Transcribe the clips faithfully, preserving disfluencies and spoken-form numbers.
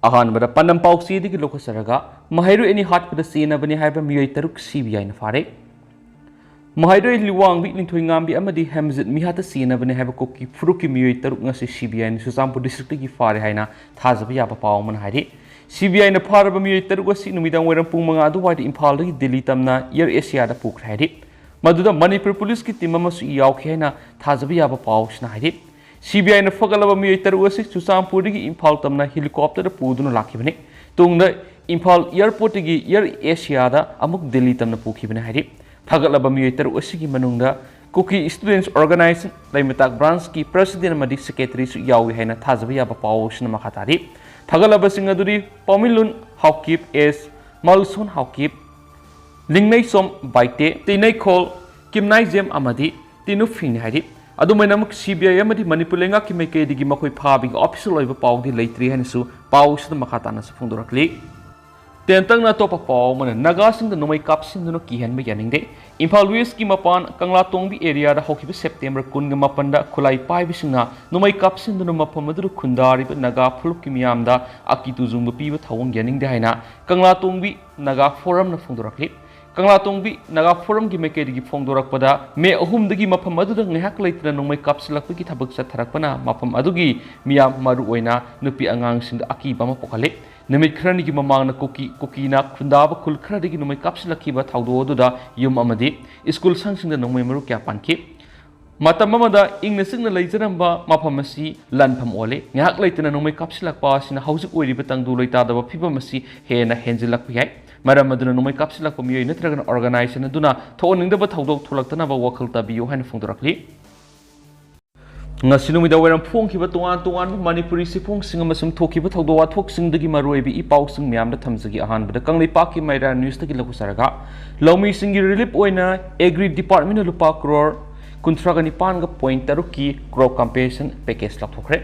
ꯑꯍꯥꯟꯕꯗ ꯄꯥꯟꯗꯝ ꯄꯥꯎꯆꯦꯗꯒꯤ ꯂꯧꯈꯠꯆꯔꯒ, ꯃꯍꯩꯔꯣꯏ ꯑꯅꯤ ꯍꯥꯠꯄꯗ ꯆꯦꯟꯅꯕꯅꯤ ꯍꯥꯏꯕ ꯃꯤꯑꯣꯏ ꯇꯔꯨꯛ ꯁꯤ ꯕꯤ ꯑꯥꯏꯅ ꯐꯥꯔꯦ꯫ ꯃꯍꯩꯔꯣꯏ ꯂꯨꯋꯥꯡꯕꯤ ꯅꯤꯡꯊꯣꯏꯉꯥꯝꯕꯤ ꯑꯃꯗꯤ ꯍꯦꯝꯖꯤꯠ ꯃꯤꯍꯥꯠꯇ ꯆꯦꯟꯅꯕꯅꯤ ꯍꯥꯏꯕ ꯀꯨꯀꯤ ꯐꯨꯔꯨꯞꯀꯤ ꯃꯤꯑꯣꯏ ꯇꯔꯨꯛ ꯉꯁꯤ ꯁꯤ ꯕꯤ ꯑꯥꯏꯅ ꯆꯨꯔꯆꯥꯟꯄꯨꯔ ꯗꯤꯁꯇ꯭ꯔꯤꯛꯇꯒꯤ ꯐꯥꯔꯦ ꯍꯥꯏꯅ ꯊꯥꯖꯕ ꯌꯥꯕ ꯄꯥꯎ ꯑꯃꯅ ꯍꯥꯏꯔꯤ꯫ ꯁꯤ ꯕꯤ ꯑꯥꯏꯅ ꯐꯥꯔꯕ ꯃꯤꯑꯣꯏ ꯇꯔꯨꯛ ꯑꯁꯤ ꯅꯨꯃꯤꯗꯥꯡ ꯋꯥꯏꯔꯝ ꯄꯨꯡ ꯃꯉꯥ ꯑꯗꯨꯋꯥꯏꯗ ꯏꯝꯐꯥꯜꯗꯒꯤ ꯗꯤꯜꯂꯤ ꯇꯝꯅ ꯑꯦꯌꯔ ꯑꯦꯁꯤꯌꯥꯗ ꯄꯨꯈ꯭ꯔꯦ ꯍꯥꯏꯔꯤ꯫ ꯃꯗꯨꯗ ꯃꯅꯤꯄꯨꯔ ꯄꯨꯂꯤꯁꯀꯤ ꯇꯤꯝ ꯑꯃꯁꯨ ꯌꯥꯎꯈꯤ ꯍꯥꯏꯅ ꯊꯥꯖꯕ ꯌꯥꯕ ꯄꯥꯎꯁꯤꯅ ꯍꯥꯏꯔꯤ꯫ ꯁꯤ ꯕꯤ ꯑꯥꯏꯅ ꯐꯒꯠꯂꯕ ꯃꯤꯑꯣꯏ ꯇꯔꯨꯛ ꯑꯁꯤ ꯆꯨꯔꯆꯥꯟꯄꯨꯔꯗꯒꯤ ꯏꯝꯐꯥꯜ ꯇꯝꯅ ꯍꯦꯂꯤꯀꯣꯞꯇꯔꯗ ꯄꯨꯗꯨꯅ ꯂꯥꯛꯈꯤꯕꯅꯤ꯫ ꯇꯨꯡꯗ ꯏꯝꯐꯥꯜ ꯑꯦꯌꯔꯄꯣꯔꯠꯇꯒꯤ ꯑꯦꯌꯔ ꯑꯦꯁꯤꯌꯥꯗ ꯑꯃꯨꯛ ꯗꯤꯜꯂꯤ ꯇꯝꯅ ꯄꯨꯈꯤꯕꯅꯤ ꯍꯥꯏꯔꯤ꯫ ꯐꯒꯠꯂꯕ ꯃꯤꯑꯣꯏ ꯇꯔꯨꯛ ꯑꯁꯤꯒꯤ ꯃꯅꯨꯡꯗ ꯀꯨꯀꯤ ꯁ꯭ꯇꯨꯗꯦꯟꯠꯁ ꯑꯣꯔꯒꯅꯥꯏꯖꯦꯁꯟ ꯂꯩꯃꯇꯥꯛ ꯕ꯭ꯔꯥꯟꯁꯀꯤ ꯄ꯭ꯔꯦꯁꯤꯗꯦꯟꯠ ꯑꯃꯗꯤ ꯁꯦꯀ꯭ꯔꯦꯇꯔꯤꯁꯨ ꯌꯥꯎꯏ ꯍꯥꯏꯅ ꯊꯥꯖꯕ ꯌꯥꯕ ꯄꯥꯎ ꯑꯁꯤꯅ ꯃꯈꯥ ꯇꯥꯔꯤ꯫ ꯐꯒꯠꯂꯕꯁꯤꯡ ꯑꯗꯨꯗꯤ ꯄꯥꯎꯃꯤꯂꯨꯟ ꯍꯥꯎꯀꯤꯞ, ꯑꯦꯁ ꯃꯜꯁꯣꯟ ꯍꯥꯎꯀꯤꯞ, ꯂꯤꯡꯅꯩꯁꯣꯝ ꯕꯥꯏꯇꯦ, ꯇꯤꯅꯩꯈꯣꯜ ꯀꯤꯝꯅꯥꯏꯖꯦꯝ ꯑꯃꯗꯤ ꯇꯤꯅꯨꯐꯤꯡꯅꯤ ꯍꯥꯏꯔꯤ꯫ ꯑꯗꯨꯃꯥꯏꯅꯃꯛ ꯁꯤ ꯕꯤ ꯑꯥꯏ ꯑꯃꯗꯤ ꯃꯅꯤꯄꯨꯔ ꯂꯩꯉꯥꯛꯀꯤ ꯃꯥꯏꯀꯩꯗꯒꯤ ꯃꯈꯣꯏ ꯐꯥꯕꯒꯤ ꯑꯣꯐꯤꯁꯤꯌꯦꯜ ꯑꯣꯏꯕ ꯄꯥꯎꯗꯤ ꯂꯩꯇ꯭ꯔꯤ ꯍꯥꯏꯅꯁꯨ ꯄꯥꯎꯁꯤꯗ ꯃꯈꯥ ꯇꯥꯅꯁꯨ ꯐꯣꯡꯗꯣꯔꯛꯂꯤ꯫ ꯇꯦꯟꯇꯛꯅ ꯑꯇꯣꯞꯄ ꯄꯥꯎ ꯑꯃꯅ ꯅꯥꯒꯥꯁꯤꯡꯗ ꯅꯣꯡꯃꯩ ꯀꯥꯞꯁꯤꯟꯗꯨꯅ ꯀꯤꯍꯟꯕ ꯌꯥꯅꯤꯡꯗꯦ꯫ ꯏꯝꯐꯥꯜ ꯋꯦꯁꯀꯤ ꯃꯄꯥꯟ ꯀꯪꯂꯥꯇꯣꯡꯕꯤ ꯑꯦꯔꯤꯌꯥꯗ ꯍꯧꯈꯤꯕ ꯁꯦꯞꯇꯦꯝꯕꯔ ꯀꯨꯟꯒ ꯃꯥꯄꯟꯗ ꯈꯨꯠꯂꯥꯏ ꯄꯥꯏꯕꯁꯤꯡꯅ ꯅꯣꯡꯃꯩ ꯀꯥꯞꯁꯤꯟꯗꯨꯅ ꯃꯐꯝ ꯑꯗꯨꯗ ꯈꯨꯟꯗꯥꯔꯤꯕ ꯅꯥꯒꯥ ꯐꯨꯔꯨꯞꯀꯤ ꯃꯤꯌꯥꯝꯗ ꯑꯀꯤ ꯇꯨꯖꯨꯡꯕ ꯄꯤꯕ ꯊꯧꯑꯣꯡ ꯌꯥꯅꯤꯡꯗꯦ ꯍꯥꯏꯅ ꯀꯪꯂꯥꯇꯣꯡꯕꯤ ꯅꯥꯒꯥ ꯐꯣꯔꯝꯅ ꯐꯣꯡꯗꯣꯔꯛꯂꯤ꯫ ꯀꯪꯂꯥꯇꯣꯡꯕꯤ ꯅꯥꯒꯥ ꯐꯣꯔꯝꯒꯤ ꯃꯥꯏꯀꯩꯗꯒꯤ ꯐꯣꯡꯗꯣꯔꯛꯄꯗ, ꯃꯦ ꯑꯍꯨꯝꯗꯒꯤ ꯃꯐꯝ ꯑꯗꯨꯗ ꯉꯥꯏꯍꯥꯛ ꯂꯩꯇꯅ ꯅꯣꯡꯃꯩ ꯀꯥꯞꯁꯤꯜꯂꯛꯄꯒꯤ ꯊꯕꯛ ꯆꯠꯊꯔꯛꯄꯅ ꯃꯐꯝ ꯑꯗꯨꯒꯤ ꯃꯤꯌꯥꯝ, ꯃꯔꯨꯑꯣꯏꯅ ꯅꯨꯄꯤ ꯑꯉꯥꯡꯁꯤꯡꯗ ꯑꯀꯤꯕ ꯑꯃ ꯄꯣꯛꯍꯜꯂꯤ꯫ ꯅꯨꯃꯤꯠ ꯈꯔꯅꯤꯒꯤ ꯃꯃꯥꯡꯗ ꯀꯨꯀꯤ, ꯀꯨꯀꯤꯅ ꯈꯨꯟꯗꯥꯕ ꯈꯨꯜ ꯈꯔꯗꯒꯤ ꯅꯣꯡꯃꯩ ꯀꯥꯞꯁꯤꯜꯂꯛꯈꯤꯕ ꯊꯧꯗꯣꯛ ꯑꯗꯨꯗ ꯌꯨꯝ ꯑꯃꯗꯤ ꯁ꯭ꯀꯨꯜ ꯁꯪꯁꯤꯡꯗ ꯅꯣꯡꯃꯩ ꯃꯔꯨ ꯀꯌꯥ ꯄꯥꯟꯈꯤ꯫ ꯃꯇꯝ ꯑꯃꯗ ꯏꯪꯅ ꯆꯤꯛꯅ ꯂꯩꯖꯔꯝꯕ ꯃꯐꯝ ꯑꯁꯤ ꯂꯥꯟꯐꯝ ꯑꯣꯜꯂꯤ꯫ ꯉꯥꯏꯍꯥꯛ ꯂꯩꯇꯅ ꯅꯣꯡꯃꯩ ꯀꯥꯞꯁꯤꯜꯂꯛꯄ ꯑꯁꯤꯅ ꯍꯧꯖꯤꯛ ꯑꯣꯏꯔꯤꯕ ꯇꯪꯗꯨ ꯂꯩꯇꯥꯗꯕ ꯐꯤꯕꯝ ꯑꯁꯤ ꯍꯦꯟꯅ ꯍꯦꯟꯖꯤꯜꯂꯛꯄ ꯌꯥꯏ꯫ ꯃꯔꯝ ꯑꯗꯨꯅ ꯅꯣꯡꯃꯩ ꯀꯥꯞꯁꯤꯜꯂꯛꯄ ꯃꯤꯑꯣꯏ ꯅꯠꯇ꯭ꯔꯒꯅ ꯑꯣꯔꯒꯅꯥꯏꯖꯦꯁꯟ ꯑꯗꯨꯅ ꯊꯣꯛꯍꯟꯅꯤꯡꯗꯕ ꯊꯧꯗꯣꯛ ꯊꯣꯛꯂꯛꯇꯅꯕ ꯋꯥꯈꯜ ꯇꯥꯕꯤꯌꯨ ꯍꯥꯏꯅ ꯐꯣꯡꯗꯣꯔꯛꯂꯤ꯫ ꯉꯁꯤ ꯅꯨꯃꯤꯗꯥꯡ ꯋꯥꯏꯔꯝ ꯐꯣꯡꯈꯤꯕ ꯇꯣꯉꯥꯟ ꯇꯣꯉꯥꯟꯕ ꯃꯅꯤꯄꯨꯔꯤ ꯆꯦꯐꯣꯡꯁꯤꯡ ꯑꯃꯁꯨꯡ ꯊꯣꯛꯈꯤꯕ ꯊꯧꯗꯣꯛ ꯋꯥꯊꯣꯛꯁꯤꯡꯗꯒꯤ ꯃꯔꯨꯑꯣꯏꯕ ꯏ ꯄꯥꯎꯁꯤꯡ ꯃꯌꯥꯝꯗ ꯊꯝꯖꯒꯦ꯫ ꯑꯍꯥꯟꯕꯗ ꯀꯪꯂꯩꯄꯥꯛꯀꯤ ꯃꯩꯔꯥ ꯅ꯭ꯌꯨꯁꯇꯒꯤ ꯂꯧꯈꯠꯆꯔꯒ, ꯂꯧꯃꯤꯁꯤꯡꯒꯤ ꯔꯤꯂꯤꯐ ꯑꯣꯏꯅ ꯑꯦꯒ꯭ꯔꯤ ꯗꯤꯄꯥꯔꯠꯃꯦꯟꯅ ꯂꯨꯄꯥ ꯀ꯭ꯔꯣꯔ ꯀꯨꯟꯊ꯭ꯔꯥꯒ ꯅꯤꯄꯥꯟꯒ ꯄꯣꯏꯟ ꯇꯔꯨꯛꯀꯤ ꯀ꯭ꯔꯣꯞ ꯀꯝꯄꯦꯟꯁꯦꯁꯟ ꯄꯦꯀꯦꯖ ꯂꯧꯊꯣꯛꯈ꯭ꯔꯦ꯫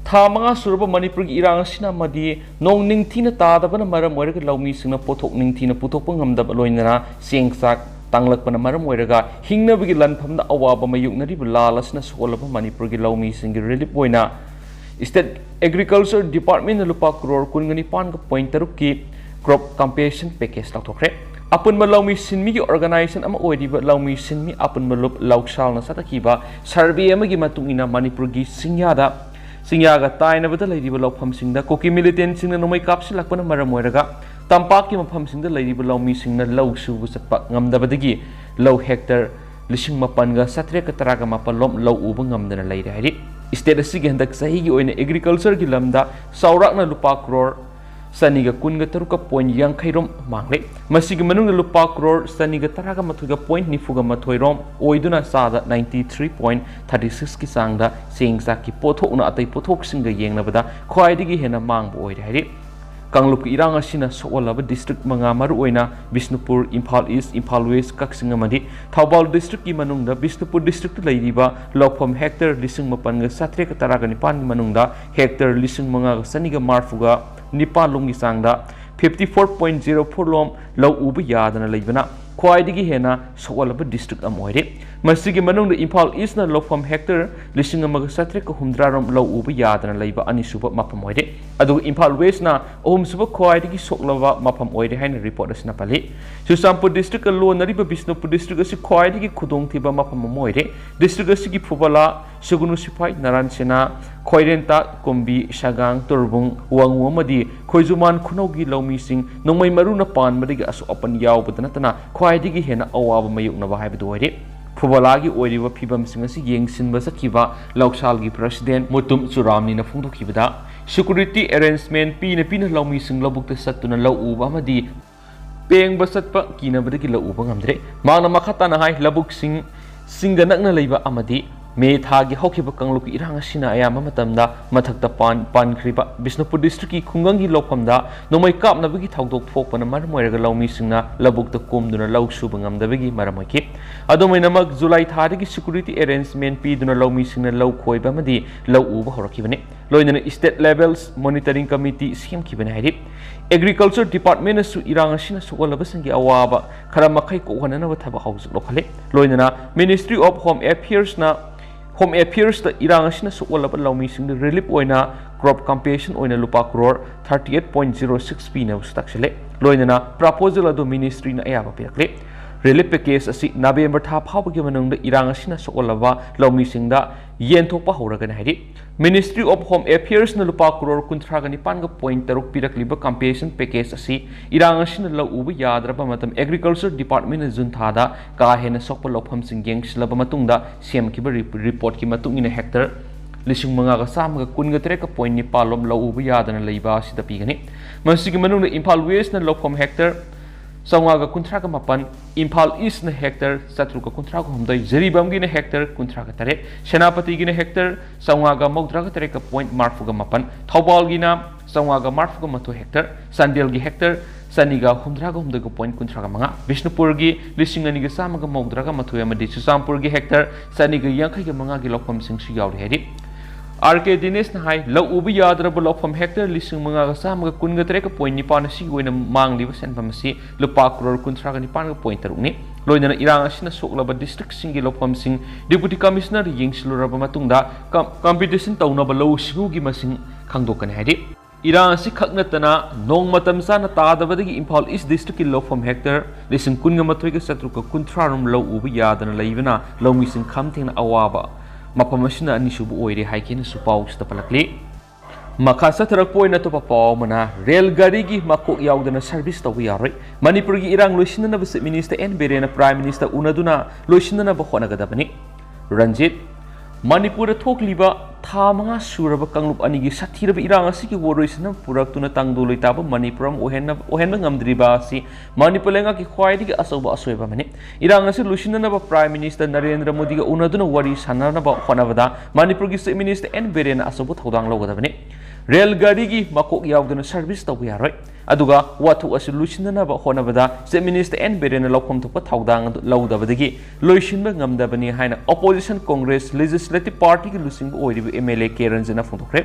ꯊꯥ ꯃꯉꯥ ꯁꯨꯔꯕ ꯃꯅꯤꯄꯨꯔꯒꯤ ꯏꯔꯥꯡ ꯑꯁꯤꯅ ꯑꯃꯗꯤ ꯅꯣꯡ ꯅꯤꯡꯊꯤꯅ ꯇꯥꯗꯕꯅ ꯃꯔꯝ ꯑꯣꯏꯔꯒ ꯂꯧꯃꯤꯁꯤꯡꯅ ꯄꯣꯠꯊꯣꯛ ꯅꯤꯡꯊꯤꯅ ꯄꯨꯊꯣꯛꯄ ꯉꯝꯗꯕ ꯂꯣꯏꯅꯅ ꯆꯦꯡ ꯆꯥꯛ ꯇꯥꯡꯂꯛꯄꯅ ꯃꯔꯝ ꯑꯣꯏꯔꯒ ꯍꯤꯡꯅꯕꯒꯤ ꯂꯥꯟꯐꯝꯗ ꯑꯋꯥꯕ ꯃꯥꯌꯣꯛꯅꯔꯤꯕ ꯂꯥꯜ ꯑꯁꯤꯅ ꯁꯣꯛꯍꯜꯂꯕ ꯃꯅꯤꯄꯨꯔꯒꯤ ꯂꯧꯃꯤꯁꯤꯡꯒꯤ ꯔꯤꯂꯤꯐ ꯑꯣꯏꯅ State Agriculture Department ꯅ ꯂꯨꯄꯥ ꯀ꯭ꯔꯣꯔ ꯀꯨꯟꯒ ꯅꯤꯄꯥꯟꯒ ꯄꯣꯏꯟ ꯇꯔꯨꯛꯀꯤ Crop Compensation Package ꯂꯥꯎꯊꯣꯛꯈ꯭ꯔꯦ꯫ ꯑꯄꯨꯟꯕ ꯂꯧꯃꯤ ꯁꯤꯟꯃꯤꯒꯤ organization ꯑꯃ ꯑꯣꯏꯔꯤꯕ ꯂꯧꯃꯤ ꯁꯤꯟꯃꯤ ꯑꯄꯨꯟꯕ ꯂꯨꯞ ꯂꯧꯁꯥꯜꯅ ꯆꯠꯊꯈꯤꯕ survey ꯑꯃꯒꯤ ꯃꯇꯨꯡ ꯏꯟꯅ, ꯃꯅꯤꯄꯨꯔꯒꯤ ꯆꯤꯡꯌꯥꯗ, ꯆꯤꯡꯌꯥꯒ ꯇꯥꯏꯅꯕꯗ ꯂꯩꯔꯤꯕ ꯂꯧꯐꯝꯁꯤꯡꯗ ꯀꯨꯀꯤ militantꯁꯤꯡꯅ ꯅꯣꯡꯃꯩ ꯀꯥꯞꯁꯤꯜꯂꯛꯄꯅ ꯃꯔꯝ ꯑꯣꯏꯔꯒ ꯇꯝꯄꯥꯛꯀꯤ ꯃꯐꯝꯁꯤꯡꯗ ꯂꯩꯔꯤꯕ ꯂꯧꯃꯤꯁꯤꯡꯅ ꯂꯧ ꯁꯨꯕ ꯆꯠꯄ ꯉꯝꯗꯕꯗꯒꯤ ꯂꯧ hectare ꯂꯤꯁꯤꯡ ꯃꯥꯄꯟꯒ ꯆꯥꯇ꯭ꯔꯦꯠꯀ ꯇꯔꯥꯒ ꯃꯥꯄꯟ ꯂꯣꯝ ꯂꯧ ꯎꯕ ꯉꯝꯗꯅ ꯂꯩꯔꯦ ꯍꯥꯏꯔꯤ꯫ State ꯑꯁꯤꯒꯤ ꯍꯟꯗꯛ ꯆꯍꯤꯒꯤ ꯑꯣꯏꯅ agricultureꯒꯤ ꯂꯝꯗ ꯆꯥꯎꯔꯥꯛꯅ ꯂꯨꯄꯥ ꯀ꯭ꯔꯣꯔ ꯆꯅꯤꯒ ꯀꯨꯟꯒ ꯇꯔꯨꯛꯀ ꯄꯣꯏꯟ ꯌꯥꯡꯈꯩ ꯔꯣꯝ ꯃꯥꯡꯂꯦ꯫ ꯃꯁꯤꯒꯤ ꯃꯅꯨꯡꯗ ꯂꯨꯄꯥ ꯀ꯭ꯔꯣꯔ ꯆꯅꯤꯒ ꯇꯔꯥꯒ ꯃꯥꯊꯣꯏꯒ ꯄꯣꯏꯟ ꯅꯤꯐꯨꯒ ꯃꯥꯊꯣꯏ ꯔꯣꯝ ꯑꯣꯏꯗꯨꯅ ꯆꯥꯗ ninety three point thirty sixꯀꯤ ꯆꯥꯡꯗ ꯆꯦꯡ ꯆꯥꯛꯀꯤ ꯄꯣꯠꯊꯣꯛꯅ ꯑꯇꯩ ꯄꯣꯠꯊꯣꯛꯁꯤꯡꯒ ꯌꯦꯡꯅꯕꯗ ꯈ꯭ꯋꯥꯏꯗꯒꯤ ꯍꯦꯟꯅ ꯃꯥꯡꯕ ꯑꯣꯏꯔꯦ ꯍꯥꯏꯔꯤ꯫ ꯀꯥꯡꯂꯨꯞꯀꯤ ꯏꯔꯥꯡ ꯑꯁꯤꯅ ꯁꯣꯛꯍꯜꯂꯕ district ꯃꯉꯥ, ꯃꯔꯨꯑꯣꯏꯅ ꯕꯤꯁꯅꯨꯄꯨꯔ, ꯏꯝꯐꯥꯜ East, ꯏꯝꯐꯥꯜ West, ꯀꯛꯆꯤꯡ ꯑꯃꯗꯤ ꯊꯧꯕꯥꯜ districtꯀꯤ ꯃꯅꯨꯡꯗ ꯕꯤꯁꯅꯨꯄꯨꯔ districtꯇ ꯂꯩꯔꯤꯕ ꯂꯧꯐꯝ hectare ꯂꯤꯁꯤꯡ ꯃꯥꯄꯟꯒ ꯆꯥꯇ꯭ꯔꯦꯠꯀ ꯇꯔꯥꯒ ꯅꯤꯄꯥꯟꯒꯤ ꯃꯅꯨꯡꯗ hectare ꯂꯤꯁꯤꯡ ꯃꯉꯥꯒ ꯆꯅꯤꯒ ꯃꯔꯤꯐꯨꯒ ꯅꯤꯄꯥꯟ ꯂꯣꯝꯒꯤ ꯆꯥꯡꯗ fifty four point zero four ꯂꯣꯝ ꯂꯧ ꯎꯕ ꯌꯥꯗꯅ ꯂꯩꯕꯅ ꯈ꯭ꯋꯥꯏꯗꯒꯤ ꯍꯦꯟꯅ ꯁꯣꯛꯍꯜꯂꯕ district ꯑꯃ ꯑꯣꯏꯔꯦ꯫ ꯃꯁꯤꯒꯤ ꯃꯅꯨꯡꯗ ꯏꯝꯐꯥꯜ Eastꯅ ꯂꯧꯐꯝ hectare ꯂꯤꯁꯤꯡ ꯑꯃꯒ ꯆꯥꯇ꯭ꯔꯦꯠꯀ ꯍꯨꯝꯗ꯭ꯔꯥ ꯔꯣꯝ ꯂꯧ ꯎꯕ ꯌꯥꯗꯅ ꯂꯩꯕ ꯑꯅꯤꯁꯨꯕ ꯃꯐꯝ ꯑꯣꯏꯔꯦ꯫ ꯑꯗꯨꯒ ꯏꯝꯐꯥꯜ Westꯅ ꯑꯍꯨꯝꯁꯨꯕ ꯈ꯭ꯋꯥꯏꯗꯒꯤ ꯁꯣꯛꯂꯕ ꯃꯐꯝ ꯑꯣꯏꯔꯦ ꯍꯥꯏꯅ report ꯑꯁꯤꯅ ꯄꯜꯂꯤ꯫ ꯆꯨꯔꯆꯥꯟꯄꯨꯔ districtꯀ ꯂꯣꯟꯅꯔꯤꯕ ꯕꯤꯁꯅꯨꯄꯨꯔ district ꯑꯁꯤ ꯈ꯭ꯋꯥꯏꯗꯒꯤ ꯈꯨꯗꯣꯡꯊꯤꯕ ꯃꯐꯝ ꯑꯃ ꯑꯣꯏꯔꯦ꯫ District ꯑꯁꯤꯒꯤ ꯐꯨꯕꯂꯥ, ꯁꯨꯒꯨꯅꯨ ꯁꯤꯐꯥꯏ, ꯅꯥꯔꯥꯟ ꯁꯦꯅꯥ, ꯈ꯭ꯋꯥꯏꯔꯦꯟꯇꯥꯛ, ꯀꯨꯝꯕꯤ, ꯁꯒꯥꯡ, ꯇꯣꯔꯕꯨꯡ, ꯋꯥꯉꯨ ꯑꯃꯗꯤ ꯈꯣꯏꯖꯨꯃꯥꯟ ꯈꯨꯅꯧꯒꯤ ꯂꯧꯃꯤꯁꯤꯡ ꯅꯣꯡꯃꯩ ꯃꯔꯨꯅ ꯄꯥꯟꯕꯗꯒꯤ ꯑꯁꯣꯛ ꯑꯄꯟ ꯌꯥꯎꯕꯗ ꯅꯠꯇꯅ ꯈ꯭ꯋꯥꯏꯗꯒꯤ ꯍꯦꯟꯅ ꯑꯋꯥꯕ ꯃꯥꯌꯣꯛꯅꯕ ꯍꯥꯏꯕꯗꯨ ꯑꯣꯏꯔꯦ꯫ ꯐꯨꯕꯂꯥꯒꯤ ꯑꯣꯏꯔꯤꯕ ꯐꯤꯕꯝꯁꯤꯡ ꯑꯁꯤ ꯌꯦꯡꯁꯤꯟꯕ ꯆꯠꯈꯤꯕ ꯂꯧꯁꯥꯜꯒꯤ president ꯃꯨꯇꯨꯝ ꯆꯨꯔꯥꯝꯅꯤꯅ ꯐꯣꯡꯗꯣꯛꯈꯤꯕꯗ, security arrangement ꯄꯤꯅ ꯄꯤꯅ ꯂꯧꯃꯤꯁꯤꯡ ꯂꯧꯕꯨꯛꯇ ꯆꯠꯇꯨꯅ ꯂꯧ ꯎꯕ ꯑꯃꯗꯤ ꯄꯦꯡꯕ ꯆꯠꯄ ꯀꯤꯅꯕꯗꯒꯤ ꯂꯧ ꯎꯕ ꯉꯝꯗ꯭ꯔꯦ꯫ ꯃꯍꯥꯛꯅ ꯃꯈꯥ ꯇꯥꯅ ꯍꯥꯏ, ꯂꯧꯕꯨꯛꯁꯤꯡ ꯆꯤꯡꯒ ꯅꯛꯅ ꯂꯩꯕ ꯑꯃꯗꯤ ꯃꯦ ꯊꯥꯒꯤ ꯍꯧꯈꯤꯕ ꯀꯥꯡꯂꯨꯞꯀꯤ ꯏꯔꯥꯡ ꯑꯁꯤꯅ ꯑꯌꯥꯝꯕ ꯃꯇꯝꯗ ꯃꯊꯛꯇ ꯄꯥꯟ-, ꯄꯥꯟꯈ꯭ꯔꯤꯕ ꯕꯤꯁꯅꯨꯄꯨꯔ districtꯀꯤ ꯈꯨꯡꯒꯪꯒꯤ ꯂꯧꯐꯝꯗ ꯅꯣꯡꯃꯩ ꯀꯥꯞꯅꯕꯒꯤ ꯊꯧꯗꯣꯛ ꯊꯣꯛꯄꯅ ꯃꯔꯝ ꯑꯣꯏꯔꯒ ꯂꯧꯃꯤꯁꯤꯡꯅ ꯂꯧꯕꯨꯛꯇ ꯀꯨꯝꯗꯨꯅ ꯂꯧ ꯁꯨꯕ ꯉꯝꯗꯕꯒꯤ ꯃꯔꯝ ꯑꯣꯏꯈꯤ꯫ ꯑꯗꯨꯝ ꯑꯣꯏꯅꯃꯛ, ꯖꯨꯂꯥꯏ ꯊꯥꯗꯒꯤ security arrangement ꯄꯤꯗꯨꯅ ꯂꯧꯃꯤꯁꯤꯡꯅ ꯂꯧ ꯈꯣꯏꯕ ꯑꯃꯗꯤ ꯂꯧ ꯎꯕ ꯍꯧꯔꯛꯈꯤꯕꯅꯤ꯫ ꯂꯣꯏꯅꯅ state level monitoring committee ꯁꯦꯝꯈꯤꯕꯅꯤ ꯍꯥꯏꯔꯤ꯫ Agriculture Departmentꯅꯁꯨ ꯏꯔꯥꯡ ꯑꯁꯤꯅ ꯁꯣꯛꯍꯜꯂꯕꯁꯤꯡꯒꯤ ꯑꯋꯥꯕ ꯈꯔ ꯃꯈꯩ ꯀꯣꯛꯍꯟꯅꯅꯕ ꯊꯕꯛ ꯍꯧꯖꯤꯛ ꯂꯧꯈꯠꯂꯤ꯫ ꯂꯣꯏꯅꯅ Ministry of Home Affairsꯅ Home Affairs ꯇ ꯏꯔꯥꯡ ꯑꯁꯤꯅ ꯁꯣꯛꯍꯜꯂꯕ ꯂꯧꯃꯤꯁꯤꯡꯗ relief ꯑꯣꯏꯅ crop compensation ꯑꯣꯏꯅ ꯂꯨꯄꯥ crore thirty eight point zero six ꯄꯤꯅꯕꯁꯨ ꯇꯛꯁꯤꯜꯂꯦ꯫ ꯂꯣꯏꯅꯅ proposal ꯑꯗꯨ ministry ꯅ ꯑꯌꯥꯕ ꯄꯤꯔꯛꯂꯦ꯫ Relief package ꯑꯁꯤ November ꯊꯥ ꯐꯥꯎꯕꯒꯤ ꯃꯅꯨꯡꯗ ꯏꯔꯥꯡ ꯑꯁꯤꯅ ꯁꯣꯛꯍꯜꯂꯕ ꯂꯧꯃꯤꯁꯤꯡꯗ ꯌꯦꯟꯊꯣꯛꯄ ꯍꯧꯔꯒꯅꯤ ꯍꯥꯏꯔꯤ꯫ Ministry of Home Affairs ꯅ ꯂꯨꯄꯥ crore ꯀꯨꯟꯊ꯭ꯔꯥꯒ ꯅꯤꯄꯥꯟꯒ point ꯇꯔꯨꯛ ꯄꯤꯔꯛꯂꯤꯕ compensation package ꯑꯁꯤ ꯏꯔꯥꯡ ꯑꯁꯤꯅ ꯂꯧ ꯎꯕ ꯌꯥꯗ꯭ꯔꯕ ꯃꯇꯝ Agriculture Department ꯅ June ꯊꯥꯗ ꯀꯥ ꯍꯦꯟꯅ ꯁꯣꯛꯄ ꯂꯧꯐꯝꯁꯤꯡ ꯌꯦꯡꯁꯤꯜꯂꯕ ꯃꯇꯨꯡꯗ ꯁꯦꯝꯈꯤꯕ ꯔꯤ-, report ꯀꯤ ꯃꯇꯨꯡ ꯏꯟꯅ hectare ꯂꯤꯁꯤꯡ ꯃꯉꯥꯒ ꯆꯥꯝꯃꯒ ꯀꯨꯟꯒ ꯇꯔꯦꯠꯀ point ꯅꯤꯄꯥꯜ ꯂꯣꯝ ꯂꯧ ꯎꯕ ꯌꯥꯗꯅ ꯂꯩꯕ ꯑꯁꯤꯗ ꯄꯤꯒꯅꯤ꯫ ꯃꯁꯤꯒꯤ ꯃꯅꯨꯡꯗ ꯏꯝꯐꯥꯜ West ꯅ ꯂꯧꯐꯝ hectare ꯆꯥꯝꯃꯉꯥꯒ ꯀꯨꯟꯊ꯭ꯔꯥꯒ ꯃꯥꯄꯟ, ꯏꯝꯐꯥꯜ East ꯅ hectare ꯆꯥꯇ꯭ꯔꯨꯛꯀ ꯀꯨꯟꯊ꯭ꯔꯥꯒ ꯍꯨꯝꯗꯣꯏ, ꯖꯤꯔꯤꯕꯥꯝꯒꯤꯅ hectare ꯀꯨꯟꯊ꯭ꯔꯥꯒ ꯇꯔꯦꯠ, ꯁꯦꯅꯥꯄꯇꯤꯒꯤꯅ hectare ꯆꯥꯝꯃꯉꯥꯒ ꯃꯧꯗ꯭ꯔꯥꯒ ꯇꯔꯦꯠꯀ point ꯃꯔꯤꯐꯨꯒ ꯃꯥꯄꯟ, ꯊꯧꯕꯥꯜꯒꯤꯅ ꯆꯥꯝꯃꯉꯥꯒ ꯃꯔꯤꯐꯨꯒ ꯃꯥꯊꯣꯏ hectare, ꯆꯥꯟꯗꯦꯜꯒꯤ hectare ꯆꯅꯤꯒ ꯍꯨꯝꯗ꯭ꯔꯥꯒ ꯍꯨꯝꯗꯣꯏꯒ point ꯀꯨꯟꯊ꯭ꯔꯥꯒ ꯃꯉꯥ, ꯕꯤꯁꯅꯨꯄꯨꯔꯒꯤ ꯂꯤꯁꯤꯡ ꯑꯅꯤꯒ ꯆꯥꯝꯃꯒ ꯃꯧꯗ꯭ꯔꯥꯒ ꯃꯥꯊꯣꯏ ꯑꯃꯗꯤ ꯆꯨꯔꯆꯥꯟꯄꯨꯔꯒꯤ hectare ꯆꯅꯤꯒ ꯌꯥꯡꯈꯩꯒ ꯃꯉꯥꯒꯤ ꯂꯧꯐꯝꯁꯤꯡꯁꯨ ꯌꯥꯎꯔꯤ ꯍꯥꯏꯔꯤ꯫ ꯑꯥꯔ ꯀꯦ ꯗꯤꯅꯦꯁꯅ ꯍꯥꯏ, ꯂꯧ ꯎꯕ ꯌꯥꯗ꯭ꯔꯕ ꯂꯧꯐꯝ hectare ꯂꯤꯁꯤꯡ ꯃꯉꯥꯒ ꯆꯥꯝꯃꯒ ꯀꯨꯟꯒ ꯇꯔꯦꯠꯀ point ꯅꯤꯄꯥꯟ ꯑꯁꯤꯒꯤ ꯑꯣꯏꯅ ꯃꯥꯡꯂꯤꯕ ꯁꯦꯟꯐꯝ ꯑꯁꯤ ꯂꯨꯄꯥ crore ꯀꯨꯟꯊ꯭ꯔꯥꯒ ꯅꯤꯄꯥꯟꯒ point ꯇꯔꯨꯛꯅꯤ꯫ ꯂꯣꯏꯅꯅ ꯏꯔꯥꯡ ꯑꯁꯤꯅ ꯁꯣꯛꯂꯕ district ꯁꯤꯡꯒꯤ ꯂꯧꯐꯝꯁꯤꯡ Deputy Commissioner ꯌꯦꯡꯁꯤꯜꯂꯨꯔꯕ ꯃꯇꯨꯡꯗ com-, compensation ꯇꯧꯅꯕ ꯂꯧꯎ ꯁꯤꯡꯎꯒꯤ ꯃꯁꯤꯡ ꯈꯪꯗꯣꯛꯀꯅꯤ ꯍꯥꯏꯔꯤ꯫ ꯏꯔꯥꯡ ꯑꯁꯤ ꯈꯛ ꯅꯠꯇꯅ ꯅꯣꯡ ꯃꯇꯝ ꯆꯥꯅ ꯇꯥꯗꯕꯗꯒꯤ ꯏꯝꯐꯥꯜ East district ꯀꯤ ꯂꯧꯐꯝ hectare ꯂꯤꯁꯤꯡ ꯀꯨꯟꯒ ꯃꯥꯊꯣꯏꯒ ꯆꯥꯇ꯭ꯔꯨꯛꯀ ꯀꯨꯟꯊ꯭ꯔꯥ ꯔꯣꯝ ꯂꯧ ꯎꯕ ꯌꯥꯗꯅ ꯂꯩꯕꯅ ꯂꯧꯃꯤꯁꯤꯡ ꯈꯝ ꯊꯦꯡꯅ ꯑꯋꯥꯕ ꯃꯐꯝ ꯑꯁꯤꯅ ꯑꯅꯤꯁꯨꯕ ꯑꯣꯏꯔꯦ ꯍꯥꯏꯈꯤꯅꯁꯨ ꯄꯥꯎꯁꯤꯗ ꯄꯜꯂꯛꯂꯤ꯫ ꯃꯈꯥ ꯆꯠꯊꯔꯛꯄ ꯑꯣꯏꯅ ꯑꯇꯣꯞꯄ ꯄꯥꯎ ꯑꯃꯅ, ꯔꯦꯜ ꯒꯥꯔꯤꯒꯤ ꯃꯀꯣꯛ ꯌꯥꯎꯗꯅ service ꯇꯧꯕ ꯌꯥꯔꯣꯏ꯫ ꯃꯅꯤꯄꯨꯔꯒꯤ ꯏꯔꯥꯡ ꯂꯣꯏꯁꯤꯟꯅꯅꯕ Chief Minister ꯑꯦꯟ ꯕꯤꯔꯦꯟꯅ Prime Minister ꯎꯅꯗꯨꯅ ꯂꯣꯏꯁꯤꯟꯅꯅꯕ ꯍꯣꯠꯅꯒꯗꯕꯅꯤ꯫ ꯔꯟꯖꯤꯠ, ꯃꯅꯤꯄꯨꯔꯗ ꯊꯣꯛꯂꯤꯕ ꯊꯥ ꯃꯉꯥ ꯁꯨꯔꯕ ꯀꯥꯡꯂꯨꯞ ꯑꯅꯤꯒꯤ ꯁꯥꯊꯤꯔꯕ ꯏꯔꯥꯡ ꯑꯁꯤꯒꯤ ꯋꯥꯔꯣꯏꯁꯤꯟ ꯑꯃ ꯄꯨꯔꯛꯇꯨꯅ ꯇꯪꯗꯨ ꯂꯩꯇꯥꯕ ꯃꯅꯤꯄꯨꯔ ꯑꯃ ꯑꯣꯏꯍꯟꯅꯕ, ꯑꯣꯏꯍꯟꯕ ꯉꯝꯗ꯭ꯔꯤꯕ ꯑꯁꯤ ꯃꯅꯤꯄꯨꯔ ꯂꯩꯉꯥꯛꯀꯤ ꯈ꯭ꯋꯥꯏꯗꯒꯤ ꯑꯆꯧꯕ ꯑꯁꯣꯏꯕ ꯑꯃꯅꯤ꯫ ꯏꯔꯥꯡ ꯑꯁꯤ ꯂꯣꯏꯁꯤꯟꯅꯅꯕ Prime Minister ꯅꯔꯦꯟꯗ꯭ꯔ ꯃꯣꯗꯤꯒ ꯎꯅꯗꯨꯅ ꯋꯥꯔꯤ ꯁꯥꯟꯅꯅꯕ ꯍꯣꯠꯅꯕꯗ ꯃꯅꯤꯄꯨꯔꯒꯤ Chief Minister ꯑꯦꯟ ꯕꯤꯔꯦꯟꯅ ꯑꯆꯧꯕ ꯊꯧꯗꯥꯡ ꯂꯧꯒꯗꯕꯅꯤ꯫ ꯔꯦꯜ ꯒꯥꯔꯤꯒꯤ ꯃꯀꯣꯛ ꯌꯥꯎꯗꯅ service ꯇꯧꯕ ꯌꯥꯔꯣꯏ꯫ ꯑꯗꯨꯒ ꯋꯥꯊꯣꯛ ꯑꯁꯤ ꯂꯣꯏꯁꯤꯟꯅꯅꯕ ꯍꯣꯠꯅꯕꯗ Chief Minister ꯑꯦꯟ ꯕꯤꯔꯦꯟꯅ ꯂꯧꯐꯝ ꯊꯣꯛꯄ ꯊꯧꯗꯥꯡ ꯑꯗꯨ ꯂꯧꯗꯕꯗꯒꯤ ꯂꯣꯏꯁꯤꯟꯕ ꯉꯝꯗꯕꯅꯤ ꯍꯥꯏꯅ Opposition Congress Legislative Party ꯒꯤ ꯂꯨꯆꯤꯡꯕ ꯑꯣꯏꯔꯤꯕ ꯑꯦꯝ ꯑꯦꯜ ꯑꯦ ꯀꯦ ꯔꯟꯖꯟꯅ ꯐꯣꯡꯗꯣꯛꯈ꯭ꯔꯦ꯫